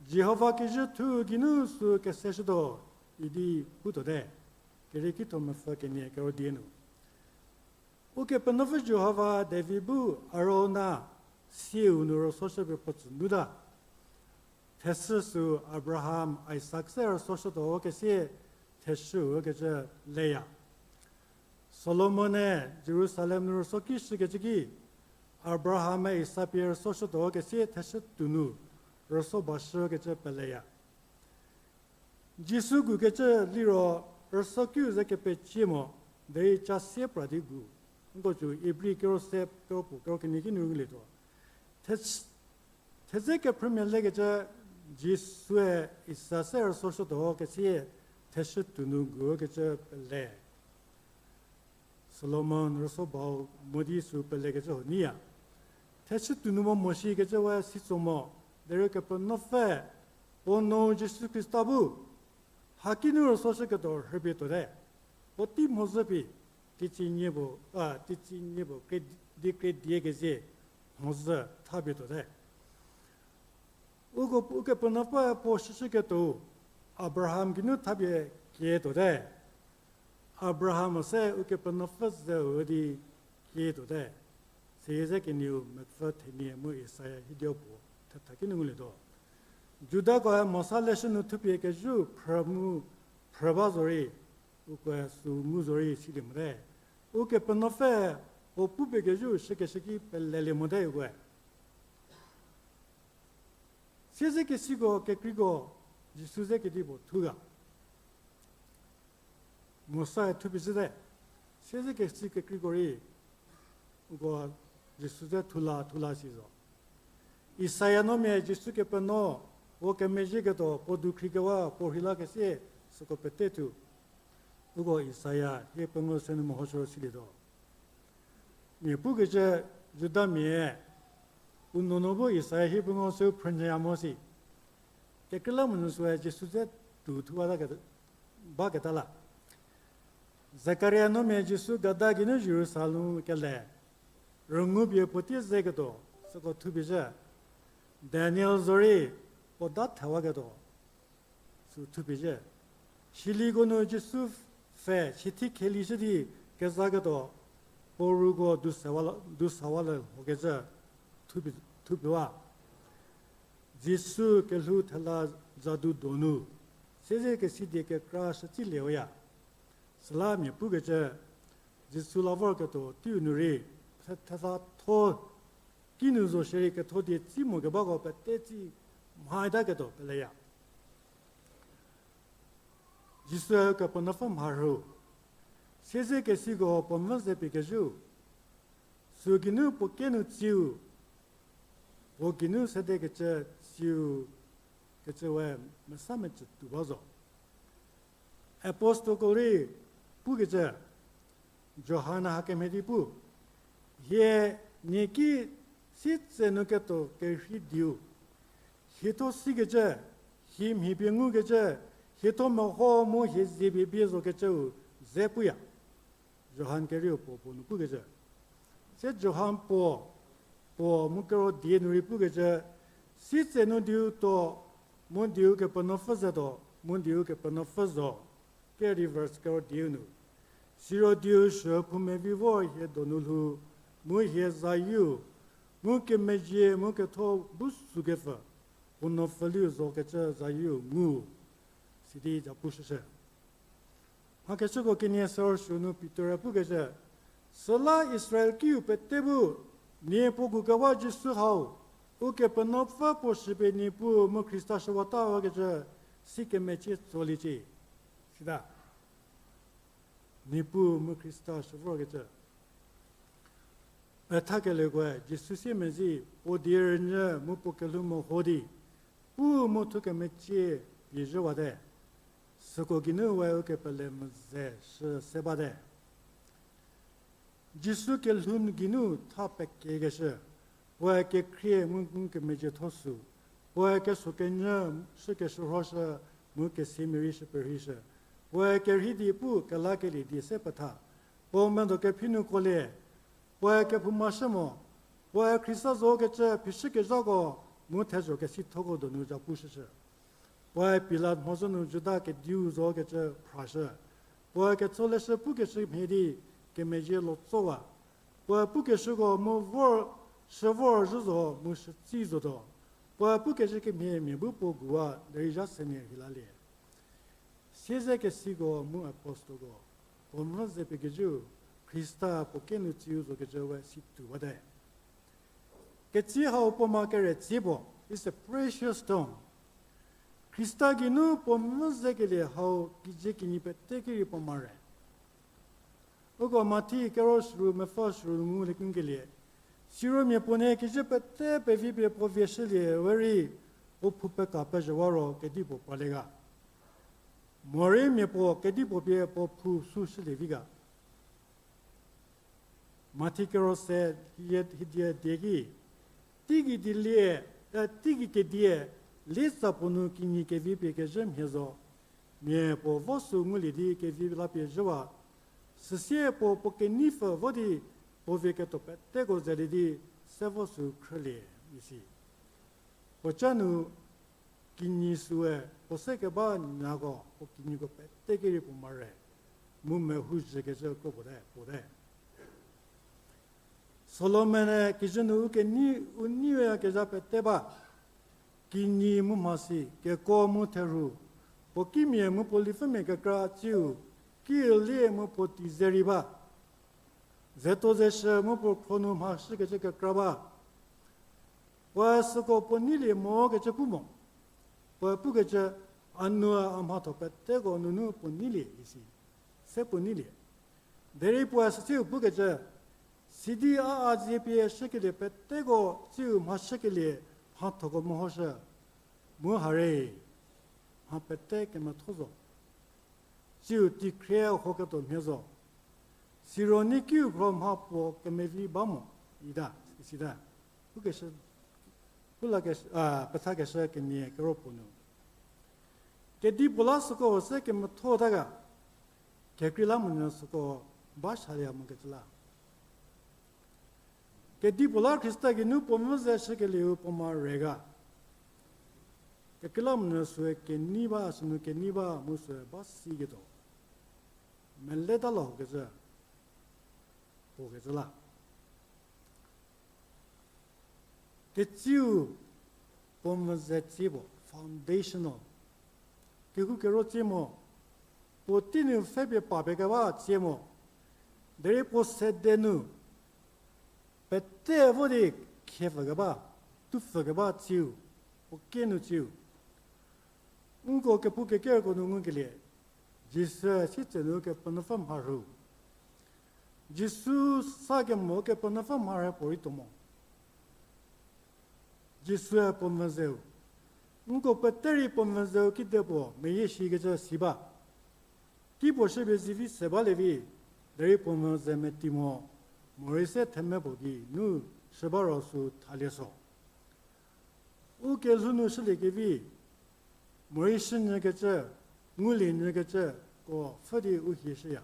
Jihova kijü thu geinu sü keseshütuo idi putuote. Kerieki tho mepfü kenie kero die nu. Ukepenuopfü Jihova David bu Arauna sieu nu rüsoshü pie puo tsü nuta. Theshü sü Abraham, Isak se rüsoshütuo kesie theshü ükecü leya. Solomon-e Jerusalem nu rüso ki shükecü ki, Abraham-e Isak pie rüsoshütuo kesie theshü tuo nu rüso bashükecü peleya. Jisu gukecü liro rüso kiu ze kepecie mo, derei ca sie pra di gu. Nko cü Ibri kero se, kero puo, kero kenie ki nu ngulietuo. Thedze kephrümia lekecü Jisue Isak se rüsoshütuo kesie theshü tuo nu gu kecü pele. Solomon rüso bau mo di sü pelekecü huo nyiya. Theshü tuo nu mo mo shikecü we si tso mo, derei Kepenuopfü, puo nuo Jisu Khrista bu, hakinu rüsoshüketuo rhüpie tuote. Puotei mhodzü pie, teicie nie puo, a, teicie nie puo, kre-, di kre die kezie, mhodzü thapie tuote. Uko, Ukepenuopfü puo shüshüketuo, Abraham geinu thapie kie tuote. Abraham se Ukepenuopfü zeu di kie tuote. Seyie ze kenieu mepfü thenie mu Isaia hidio puo thetha ki nu ngulietuo. Judakoe Mosa leshü nu thupie kezhü phrü mu phrü ba zorei, ukoe sü ngu zorei silie mote. Ukepenuopfü puo pupie kezhü shükeshü ki pelelie mote ukoe. Siezekesiko kekreiko Jisu ze kedipuo thu ga. Mosae thupie zhüte. Siezekesi kekreiko rei uko Jisu ze thula thula si zo. Isaia nuomia Jisu Kepenuopfü kemezhieketuo puo dukhri kewa puo rheilakesie süko pete thu. Uko Isaia hie pengou se nu mehoshü silietuo. Mia pukecü Judamia, u nuonuo bu Isaia hie pengou se phrünyüya mo si. Kekreilamonyü süe Jisu ze tuo thu baketa la. Zekaria nuomia Jisu gada geinu Jerusalem kele, rüngupie puotei zeketuo, süko thupie zhü. Daniel zorei puo da thewaketuo, sü thupie zhü. Siliko nu Jisu pfhe sithi khelishü di kezaketuo, puo ruko dusawa la, dusawa le hokecü thupie, thupie wa. Jisu kelhou thela zadu donu, siezekesi die kekra shütsilieya. Süla mia pukecü, Jisu la vorketuo teiu nu rei, the-, thethatho, kinu zo shierei ketho die tsi mo kebako pete tsi mhataketuo peleya. Jisue Kepenuopfü mharhü, siezekesiko puo mvü ze pie kezhü, sü geinu puo kenu tsiu, puo geinu sedekecü tsiu, kecü we mesa mecü tuo ba zo. Apostle ko rei pukecü, Johan hakemhie di pu, hie nie ki sitse nu ketuo kerhei dieu, hietho sikecü, hie mhi pie ngukecü, hietho meho mu hie zie pie bie zokecüu ze puya. Johan kerieu puo puo nu pukecü. Se Johan puo, puo mu kero die nu rei pukecü, sitse nu dieu tuo, mu dieu Kepenuopfü zetuo, mu dieu Kepenuopfü zo, ke reverse kero dieu nu. Siro dieu shü phoumevi vor hie donu lhou, mu hie zayieu, mu kemezhie mu ketho bu sükepfü, puo nuopfüliu zokecü zayieu ngu, sidi zapushüshü. Mhakechüko kenie sürü nu Pitor-e pukecü, süla Israel kiu pete bu, nie puo gukewa Jisu hau, Ukepenuopfü puo shüpie Niepuu mu Khrista shüwata wakecü, si kemecie tsoliecie. Sita. Niepuu mu Khrista shü vorkecü. Pethakelieko-e Jisu siemedzi, puo die rünyü mu puo kelhou meho di, pu mu thukemecie pie zhüwate. Süko geinu we ukepele meze shü se bate. Jisu kelhou geinu tha pekiekeshü, puoe kekhrie mu ngukemezhie tho sü, puoe keso kenyü shükeshürhoshü mu kesemia rei shü perheishü, puoe kerhei di pu kelakelie di se petha, puo medo kephi nu kuolie, puoe kephoumashü mo, puoe Khrista zokecü phichükezhako mu thezho kesithoko donu zhapu shüshü. Puoe Pilat mhodzü nu Juda kediu zokecü phrashü. Puoe ketsoleshü pukeshü mhie di kemezhie lotsowa. Puoe pukeshüko mu vor, shü vor zhü zo mu shütsi zotuo. Puoe pukeshü kemhie mia bu puo guwa derei zha semia rheilalie. Siezekesiko mu apostelko, puo mvü ze pie kecüu, Khrista puo kinu tsiu zokecü we si tuowate. Ketsie hau puo ma kere tsie puo, is a precious stone. Khrista geinu puo mvü zekelie hau kijü kinyi pete ki rei puo ma re. Uko Mathi kero shürü mepfü shürü ngu le ngukelie. Siro mia puo nie kijü pete pevi pie puo vie shülie we rei, puo phou peka pezhüwa ro kedipuo pralie ga. Morei mia puo kedipuo pie puo phou sü shülie vi ga. Mathi kero se hie hidie die ki, teigei die lie, e, teigei kedie, lietsa puo nu kinyi kevi pie kezhü mhie zo. Mia puo vo sü ngulie di kevi la pie zhüwa. Süsie puo puo keneipfü vo di puo vie ketuo peteko zelie di se vo sü khrülie, isi. Puo ca nu kinyi süe puo se keba nyako puo kinyiko pete ki rei puo ma re, mu mehou zhükecü kro puo te, puo te. Solomon-e kijü nu u kenei, u neiyakezha pete ba, kinyi mu mhasi, kekuo mu therhu, puo kimia mu puo lipfümia kekra tsiu, kilie mu puo tei ze rei ba. Zetuo zeshü mu puo khro nu mhashükecü kekra ba. Puoe süko puo neilie mokecü pu mo. Puoe pukecü, a nu a mhatho peteko nunu puo neilie isi. Se puo neilie. Derei puoe sütsiu pukecü, sidi a a dzie pie shükelie peteko tsiu mhashükelie mhathoko mehoshü. Mu hare, mha pete kemetho zo. Tsiu teikhrie hoketuo mhie zo. Siro nikiu khro mha puo kemevi ba mo, ita, isita. Pukeshü, pulakeshü, a, pethakeshü kenie kero puo nu. Kedipuo la süko se kemethota ga, kekreilamonyü süko ba shalia mokecü la. Kedipuo la Khrista geinu puo mvü ze shükelieu puo ma re ga. Kekreilamonyü süe kenei ba, sünu kenei ba, mu süe ba siketuo. Meleta la hokecü, puo kecü la. Ketsiu puo mvü ze tsie puo, foundational. Kehou kero tsie mo, puotei nu pfhepie pa pie keba tsie mo. Derei puo sede nu, pete vo di khiepfü keba, tupfü keba tsiu, puo kinu tsiu. Nko kepu kekerko nu ngukelie, Jisu sitse nu Kepenuopfü mharhü. Jisu sa kemo Kepenuopfü mharhü puorei tuo mo. Jisue puo mvü zeu. Nko pete rei puo mvü zeu kide puo meyie shikecü si ba. Ki puo shüpie zivi se balie vi, derei puo mvü ze meti mo, morei se theme puo gei nu shü ba ro sü thalie so. U kelhou nu shüliekevi, morei shünyükecü, ngulie nyükecü, ko pfhü di u hie shüya.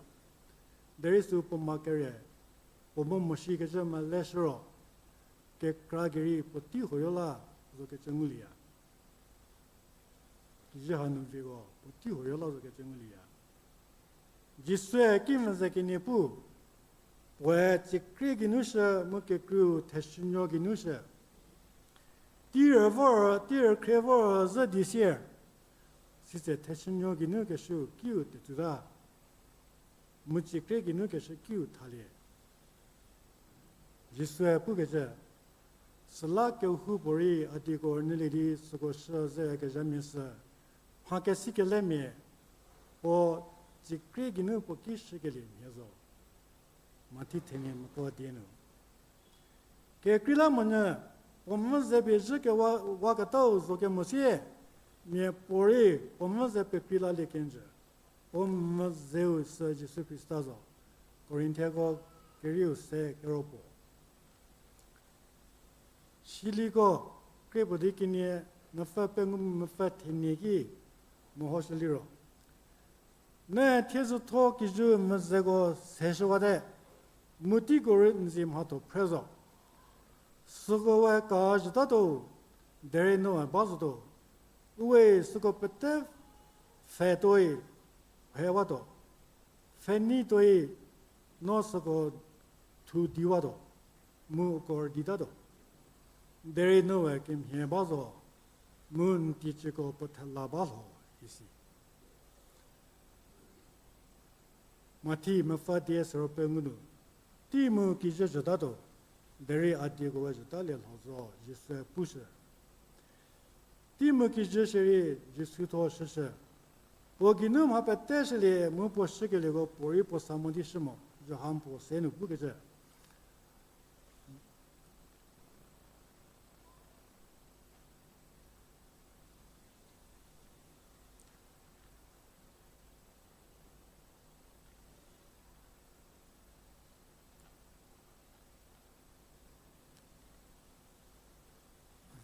Derei sü puo ma kere, puo mo moshikecü mele shü ro, kekra gei rei puotei huoyo la zokecü ngulieya. Kijü hanu viko puotei huoyo la zokecü ngulieya. Jisue kimvü ze kenie pu, puoe tsiekrie geinu shü mu kekreiu theshünuo geinu shü. Tei rü vor, tei rü khrie vor zhü di sie, sitse theshünuo geinu keshü kiu tetsuta. Mu tsiekrie geinu keshü kiu thalie. Jisue pukecü, süla kehoupuorei a dieko rünyülie di süko shü ze kezhamia sü, mha kesikelemia, puo sikrie geinu puo ki shükelie mhie zo. Mathi thenie meko die nu. Kekreilamonyü, puo mvü ze pie zhü kewa, waketau zo kemo sie, miapuorei puo mvü ze pekreilalie kenjü. Puo mvü zeu sü Jisu Khrista zo. Korinthiako kerieu se kero puo. Siliko, krie puo di kenie, mepfü pengou mepfü thenie ki mehoshü liro. Ne thiezhütho kijü mvü zeko seshüwate, mu teiko rei n zie mhatho phre zo. Süko we ka zhütatuo, derei noe ba zotuo. Uwe süko pete pfhe tuoi, phewatuo. Pfhenei tuoi, no süko thu diwatuo, mu uko rüditatuo. Derei noe kemhie ba zo, mu n teicieko puo thela ba lho, isi. Mathi mepfü die sero pengou nu, tei mu kijü zhütatuo, derei a dieko we zhütalie lho zo, Jisue pushü. Tei mu kijü shierei Jisu thuo shüshü. Puo geinu mha pete shülie mu puo shükelieko puorei puo sa mo di shü mo, Johan puo se nu pukecü.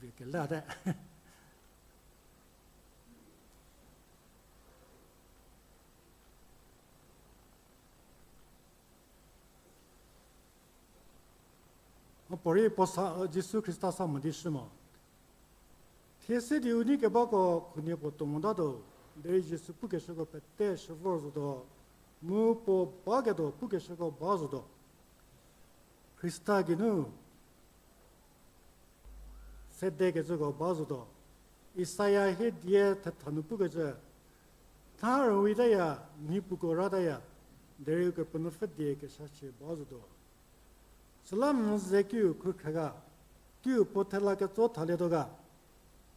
Vikelte. Mhapuorei puo sa, Jisu Khrista sa mo di shü mo. Thie se di u nei kebako khunhie puo tuo motatuo, derei Jisu pukeshüko pete shü vor zotuo, mu puo baketuo pukeshüko ba zotuo. Khrista geinu sedekecüko ba zotuo. Isaia hie die thetha nu pukecü, tha rüwitaya, mhi puko rataya, derei Ukepenuopfü die keshachie ba zotuo. Süla mvü ze kiu khrukhre ga, kiu puo thela ketso thalietuo ga,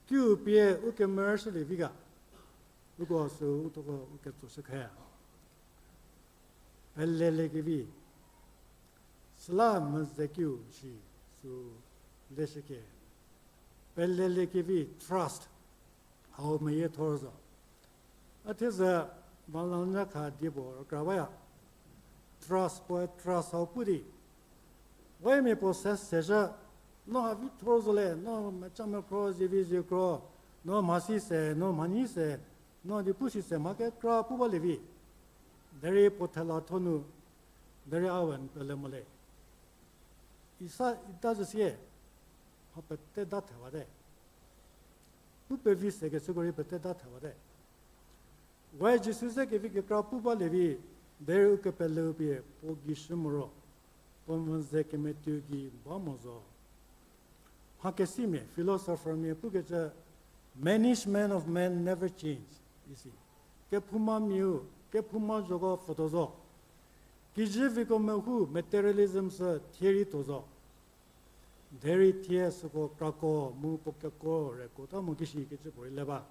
kiu pie u kemerüshülie vi ga, uko sü u thuoko u ketsoshü khe. Peleliekevi, süla mvü ze kiu shi sü leshükie. Peleliekevi, trust, hau meyiethor zo. A thiezü, Malanya kha die puo rükra baya. Trust puoe trust hau pu di. Wemia puo se sezhü, no ha vi thor zo le, no meca mekhro, zievi ziekro, no mhasi se, no mhanyi se, no di pu si se, mha kekra pu balie vi. Derei puo thela tho nu, derei a we n pele mo le. Isa ita zhü sie, mha pete da thewate. Pu pevi sekecüko rei pete da thewate. We Jisu ze kevi kekra pu balie vi, derei u kepeleu pie puo gei shü moro, puo mvü ze kemetiu gei ba mo zo. Mhakesimia, philosophermia pukecü, management of man never change, isi. Kephoumamiau, kephouma zhoko pfütuo zo. Kijü viko mehu materialism sü thie rei tuo zo. Derei thie süko krako mu puo keko reko ta mo kishi kecü puorei le ba.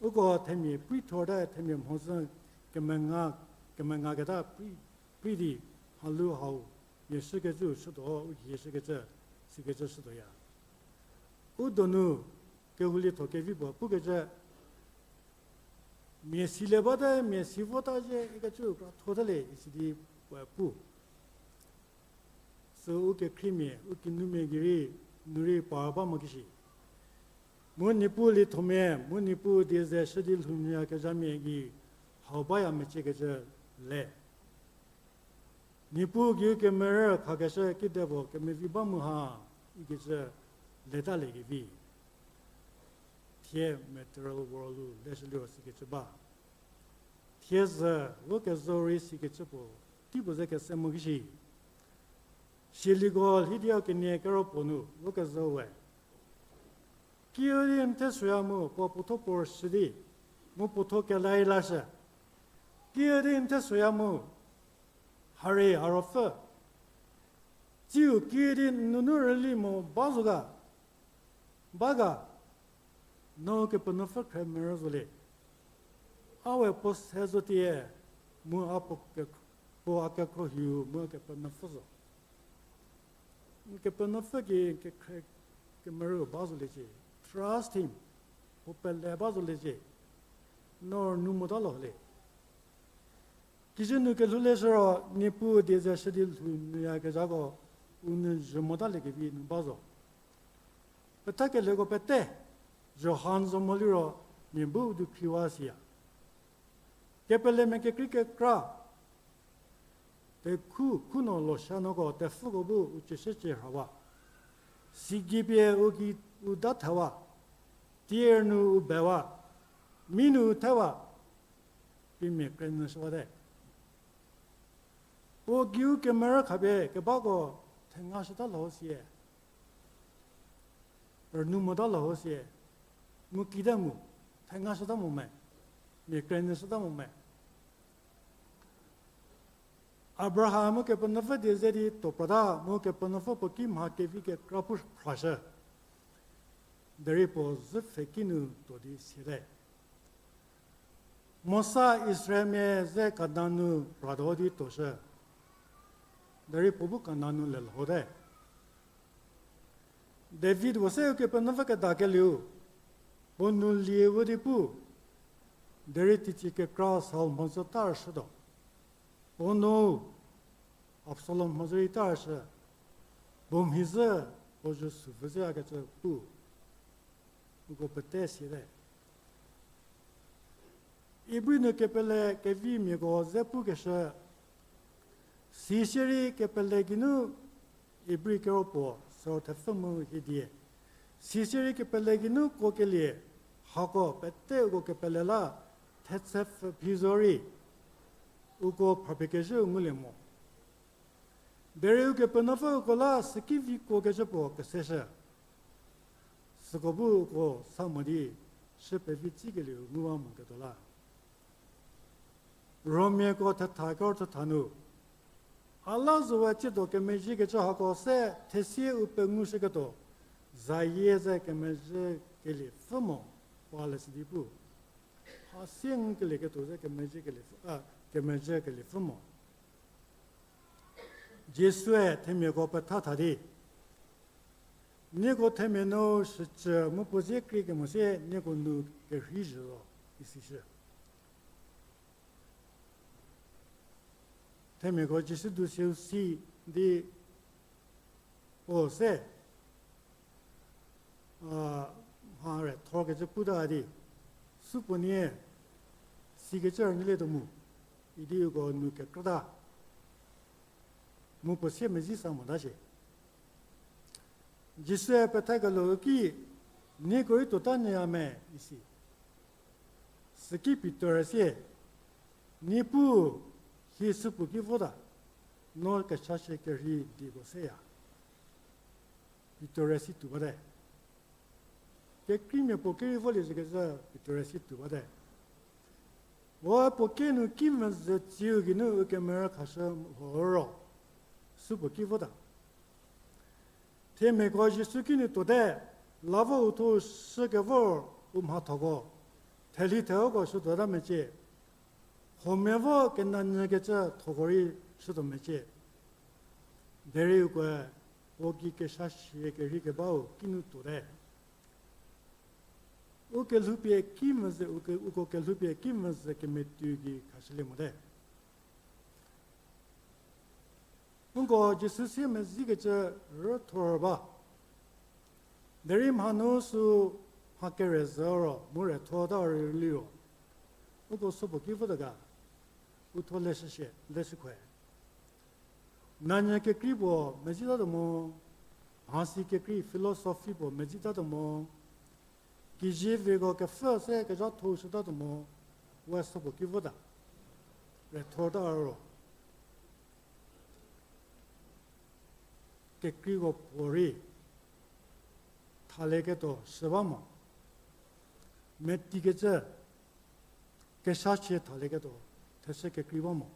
Uko themia prei thorte themia mhodzü kemenga, kemengaketa prei, prei di mhalu hau mia shükecü shütuo, u hie shükecü, sikecü shütuoya. U donu kehoulietho kevi puo pukecü, mia silie bate, mia si vota zhie ikecü kra thotalie isi di puoe pu. Sü u kekhriemia, u kinumia gei rei, nu rei par ba mo kishi. Mu Niepuu liethomia, mu Niepuu die ze shü di lhounyüyakezhamia gei hau baya meciekecü le. Niepuu gei kemerü khakeshü kidepuo kemevi ba mu ha, ikecü letaliekevi. Thie material world-u leshü liro sikecü ba. Thiezhü, vo kezhü rei sikecü puo, teipuo ze kese mo kishi. Sieliko lhidia kenie kero puo nu, vo kezhü we. Kiüdi n thesoya mu, puo puotho puo rüshü di, mu puotho kelai lashü. Kiüdi n thesoya mu, hari a ruopfü. Tsiu kiüdi n nunu rüli mo ba zo ga, ba ga, no Kepenuopfü khre merü zo le. A we puo se zo tie, mu a puo ke, puo a kekhruohiu mu Kepenuopfü zo. Kepenuopfü ki kekhrie kemerü ba zoliecie. Trust him. Puo pele ba zoliecie. No rünou mota lho le. Kijü nu kelhou le shüro, Niepuu die ze shü di lhou nuyakezhako, u nou zhü motaliekevi nu ba zo. Pethakelhoko pete, Johan zo mo liro, mia bu u dukhriwa siya. Kepelemia kekrei kekra, tekhu khunuo losha nuoko tepfüko bu u cieshücie rhawa. Sigeipie u gei u da thewa, tier nu u bewa, mi nu u thewa, pie mia krenyü shüwate. Puo geiu kemerü khapie kebako thengashüta lho sie, rünou mota lho sie, mu kite mu, thengashüta mo me, mia krenyü shüta mo me. Abraham mu Kepenuopfü die ze di tuo prata mu Kepenuopfü puo ki mha kevi kekra pu phrashü. Derei puo zhü pfheki nu tuo di siate. Mosa Israelmia ze Kanan nu pratuo di tuoshü. Derei puo bu Kanan nu lelhote. David puo se Ukepenuopfü kedakelieu, puo nu lie vo di pu, derei teicie kekra Saul mhodzü tarshütuo. Puo nu Absalom mhodzü rei tarshü, puo mhi zhü, puo zhü sü pfü ze akecü pu, uko pete siate. Ibri nu kepele kevimiako ze pukeshü, sisierei kepele geinu, Ibri kero puo, süro thepfü mu hiedie. Sisierei kepele geinu kuokelie, hako pete uko kepele la, thetse pfü phi zorei, uko phrapie kezhüu ngulie mo. Derei Ukepenuopfü uko la süki vi kuokecü puo keseshü. Süko bu uko sa mo di, shü pevi tsikelieu nguwa moketuo la. Romiako thetha kero thetha nu, a la zowe tsiedo kemezhiekecü hako se thesie u pengushüketuo, zayie ze kemezhü keliepfü mo, puo leshü di pu. Ha sie ngukelieketuo ze kemezhü keliepfü, a, kemezhü keliepfü mo. Jisue themiako petha tha di, nieko themia nu shücü mu puo zie krie kemo sie nieko nu kerhei zhü zo, isishü. Themiako Jisu du siu si di puo se, a, mha re thorkecü puta di, supuonie sikecü rünyülietuo mu, idi uko nu kekrüta. Mu puo sie mezhie sa mota shie. Jisue pethakelie ki, nieko rei tuota nyüya me, isi. Süki Pitor-e sie, Niepuu, hie supuo ki vota, no kechashie kerhei dieko seya. Pitor-e si tuo bate. Kekreimia puo ki rei volie zhükecü Pitor-e si tuo bate. Puo puo ki nu kimvü ze tsiu geinu u kemerü khashü lho ro, supuo ki vota. Themiako Jisu kinu tuote, la vo u thuo shükevor u mhathoko, theli theuko shütuota mecie. Huomia vo kenanyükecü thoko rei shütuo mecie. Derei ukoe, puo gei keshashie kerhei kebau kinu tuote. U kelhoupie kimvü ze, uko, uko kelhoupie kimvü ze kemetuo gei khashülie mote. Uko Jisu sie mezhiekecü rüthor ba. Derei mhanu sü mha kere zhü ro mu re thuota rei liro, uko supuo ki vota ga, u thuo leshüshie, leshükhoe. Nanyü kekrei puo mezhietatuo mo, mhasi kekrei philosophy puo mezhietatuo mo, kijiviko kepfü se kezhatho shütatuo mo, we supuo ki vota. Re thuota ro. Kekreiko puorei thalieketuo shü ba mo. Metikecü, keshachie thalieketuo, these kekrei ba mo.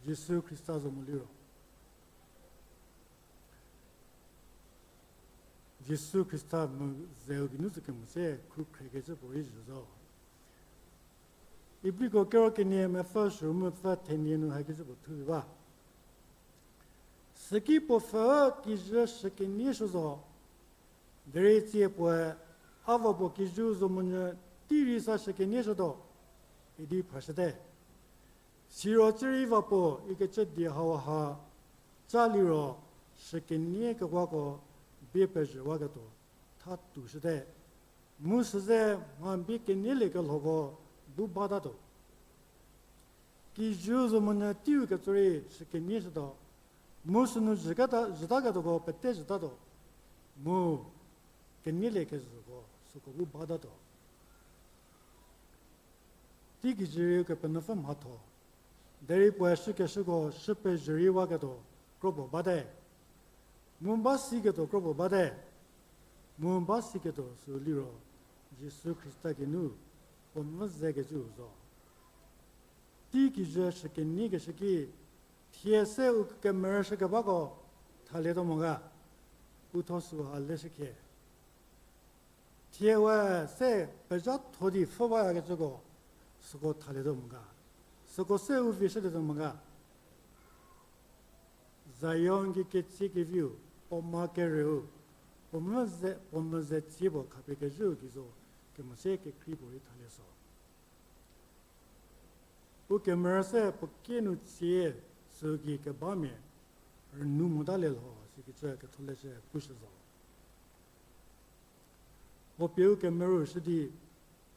Jisu Khrista zo mo liro. Jisu Khrista mu zeu geinu zü kemo se khrükhrekecü puorei zhü zo. Ibriko kero kenie mepfü shürumopfü thenie nu hakecü puo thubi ba. Süki puo pfhü kijü shükenie shü zo, derei tsie puoe, a va puo kijüu zo monyü tei rei sa shükenie shütuo, idi phrashüte. Siro tsierei va puo ikecü die hauha ca liro shükenie kewako bie pezhüwaketuo tha toushüte. Mu süze mha bie kenieliekelhoko bu batatuo. Kijüu zo monyü teiu ketso rei shükenie shütuo, mu sünu zhütaketuoko pete zhütatuo, mu kenielie kezhüko süko bu batatuo. Tei kijü rei Ukepenuopfü mhatho, derei puoe shükeshüko shü pezhü rei waketuo kropuo bate. Mu ba siketuo kropuo bate. Mu ba siketuo sü liro Jisu Khrista geinu puo mvü zekecüu zo. Tei kijü shükeniekeshü ki, thie se u kemerüshükebako thalietuo mo ga, u thuo süha leshükhie. Thie we se pezhatho di pfhü bayakecüko, süko thalietuo mo ga, süko se u vi shülietuo mo ga. Zion ki ketsie keviu, puo ma kereu, puo mvü ze, puo mvü ze tsie puo khapie kezhüu gei zo, kemo se kekrei puorei thalie so. U kemerü se puo kie nu tsie, sü gei kebamia rünu motalie lho sikecü ketholeshü pushü zo. Puo pie u kemerü shü di,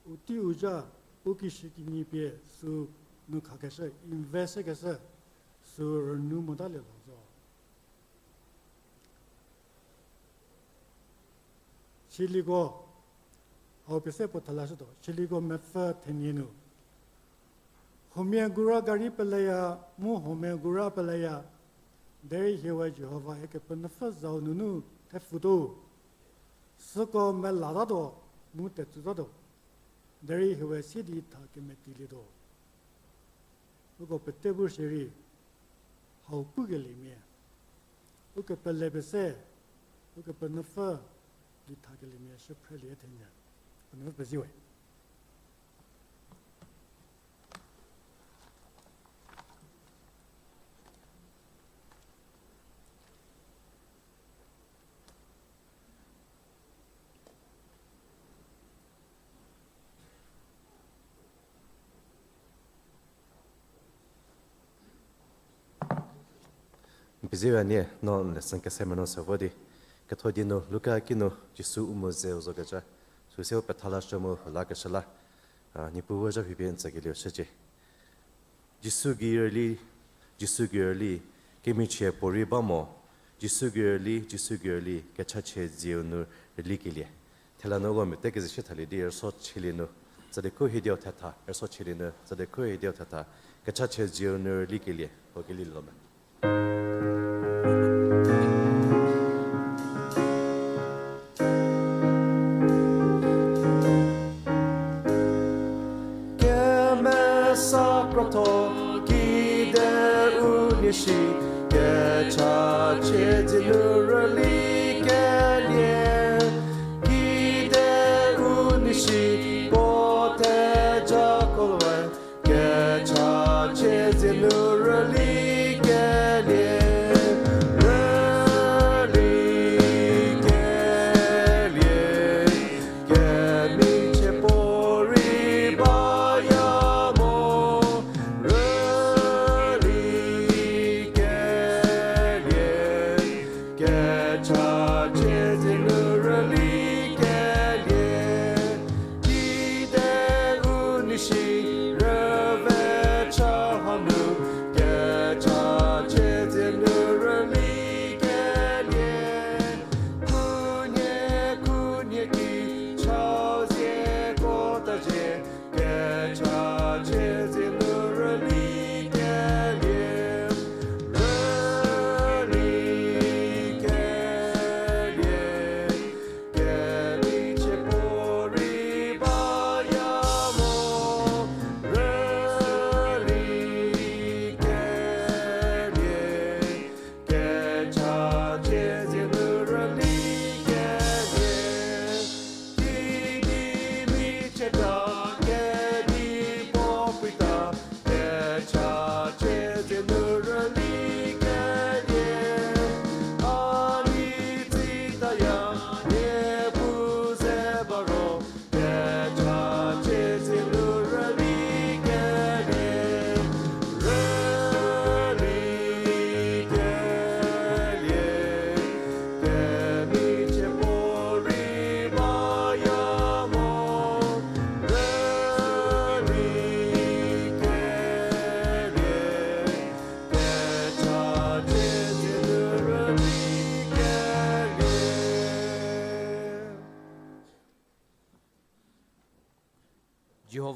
u tei u zha, u kishükinyi pie sü nu khakeshü, invest keshü, sü rünu motalie lho zo. Siliko, hau pie se puo thalashütuo, Siliko mepfü thenie nu. Huomia gura gari peleya, mu huomia gura peleya, derei hie we Jihova hie Kepenuopfü zau nunu thepfutuo. Süko melatatuo, mu tetsutatuo, derei hie we sie di tha kemetilietuo. Uko pete bu shierei, hau pukeliemia, ukepele pese, Ukepenuopfü di thakeliemia shüphrelie thenyü, Kepenuopfü pezie we. N pezie we nie, no n lesson kese meno se vo di. Ketho die nu, Luka kinu, Jisu u mu zeu zokecü, sü seu petha lashü mu lakeshü la, a, Niepuu zha phipie n tsükelieu shücie. Jisu gei rüli, Jisu gei rüli, kemichie puorei ba mo, Jisu gei rüli, Jisu gei rüli, kechachie dzieu nu rülikelie. Thela nu uko mete kezei shie thalie di rüso chielie nu, tsali khu hiediu thetha, rüso chielie nu, tsali khu hiediu thetha, kechachie dzieu nu rülikelie, uko kelie lo me. Kemesa krotho kide u nie shi, kechachie dzie nu rülikelie, kide u nie shi, puo thejako we, kechachie dzie nu rülikelie, rülikelie, kemichie puorei baya mo, rülikelie,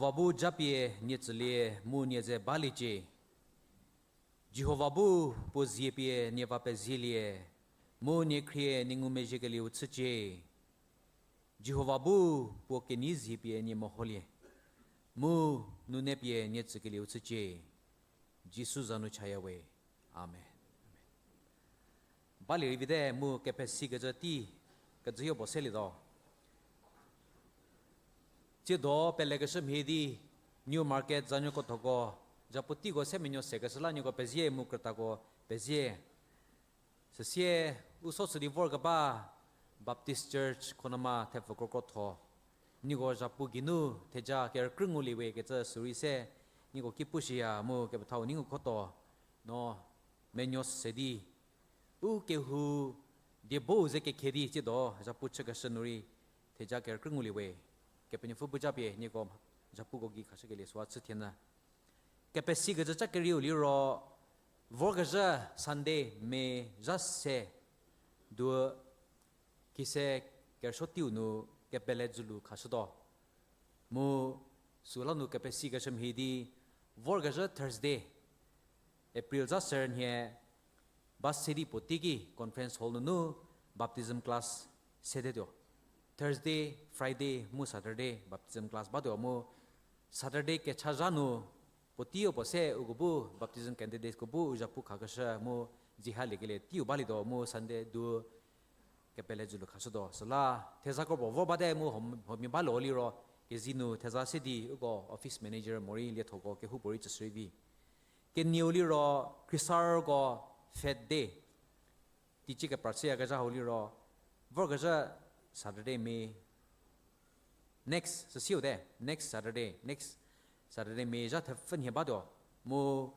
Jihova bu japie nie tsülie, mu nie ze baliecie. Jihova bu puo zie pie nie va pezielie, mu nie khrie nie ngumezhiekelieu chücie. Jihova bu puo kenei zie pie nie meholie, mu nune pie nie tsükelieu chücie. Jisu za nu chaya we. Amen. Balie rei vite mu kepesikecü tei kejüyo puo selietuo. Tsiedo pelekeshü mhie di New Market zanuokothoko, zhapu teiko se menuo sekeshü la nieko pezie mu krütako pezie. Süsie u so sü di vorkeba Baptist Church Khonoma thepfü krokrotho, nieko zhapu geinu theja kerükrü ngulie we kecü sürei se nieko ki pushüya mu kepethau nungu khoto no menuo se di u kehou diebou ze kekhe di tsiedo zhapu chükeshü nu rei theja kerükrü ngulie we. Kepenuopfü bu japie nieko zhapuko gei khashükelie süu chü thienyü. Kepesikecü cha kerieu liro vorkezhü Sunday, May zha se, du khise kerüsuo teiu nu kepele dzülu khashütuo. Mu süla nu kepesikeshü mhie di vorkezhü Thursday, April zha se nhie, ba se di puo teiki conference hall nunu baptism class sedetuo. Thursday, Friday mu Saturday baptism class batuo mu Saturday kecha zha nu puoteiu puo se uko bu baptism candidateko bu u zhapu khakeshü mu dzie haliekelie teiu balietuo mu Sunday du kepele dzülu khashütuo. Süla theza kropuo vor bate mu hom-, huomia balie liro kezei nu theza se di uko office manager morei liethoko kehoupuorei tsüshü rei vi. Kenieu liro Khrisarko Faith Day, teicie kepra chüyakezha hau liro vorkezhü Saturday, May next, süsiu te, next Saturday, next Saturday, May zha thepfü nhie batuo. Mu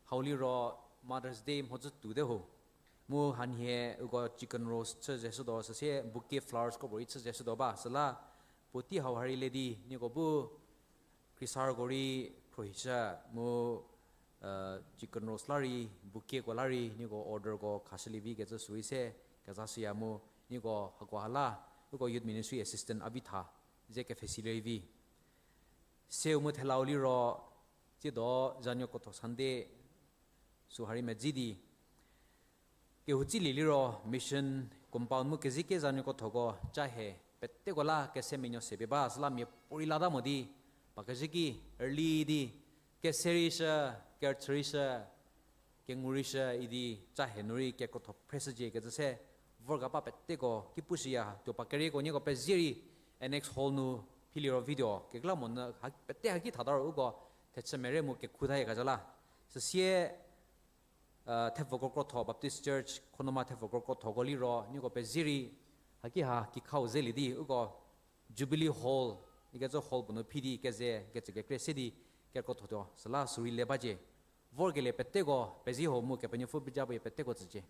hau liro Mother's Day mhodzü tuote ho. Mu hanhie uko chicken roast chü zeshütuo, süsie bouquet flowers kropuorei chü zeshütuo ba. Süla puotei hau ha rei le di nieko bu Khrisarko rei khruohishü mu chicken roast la rei, bouquetko la rei nieko orderko khashülie vi kecü sürei se kezashüya mu nieko hakoha la uko youth ministry assistant Avitha ze kepfhesilie rei vi. Seu mu thelau liro tsiedo zanuokotho Sunday süha rei medzi di kehoutsülie liro mission compound mu kezei kezanuokothoko ca he peteko la kese menuo se pie ba süla miapuorei lata mo di pa kezhü ki early di kese rei shü, kerüchü rei shü, kengu rei shü idi ca he nu rei kekrotho phreshücie kecü se vorkeba peteko ki pushüya. Tuo pa kerieko nieko pezie rei annex hall nu phi liro video kekreilamonyü ha pete haki thata ro uko thechü mere mu kekhu thayakezha la. Süsie thepfü krokrotho Baptist Church Khonoma thepfü krokrotho ko liro nieko pezie rei haki ha kikhau zelie di uko Jubilee Hall ikecü hall puo nu phi di keze kecü kekre se di kekrothotuo süla sürei le bacie. Vorkelie peteko pezie ho mu Kepenuopfü bu japie peteko tsücie.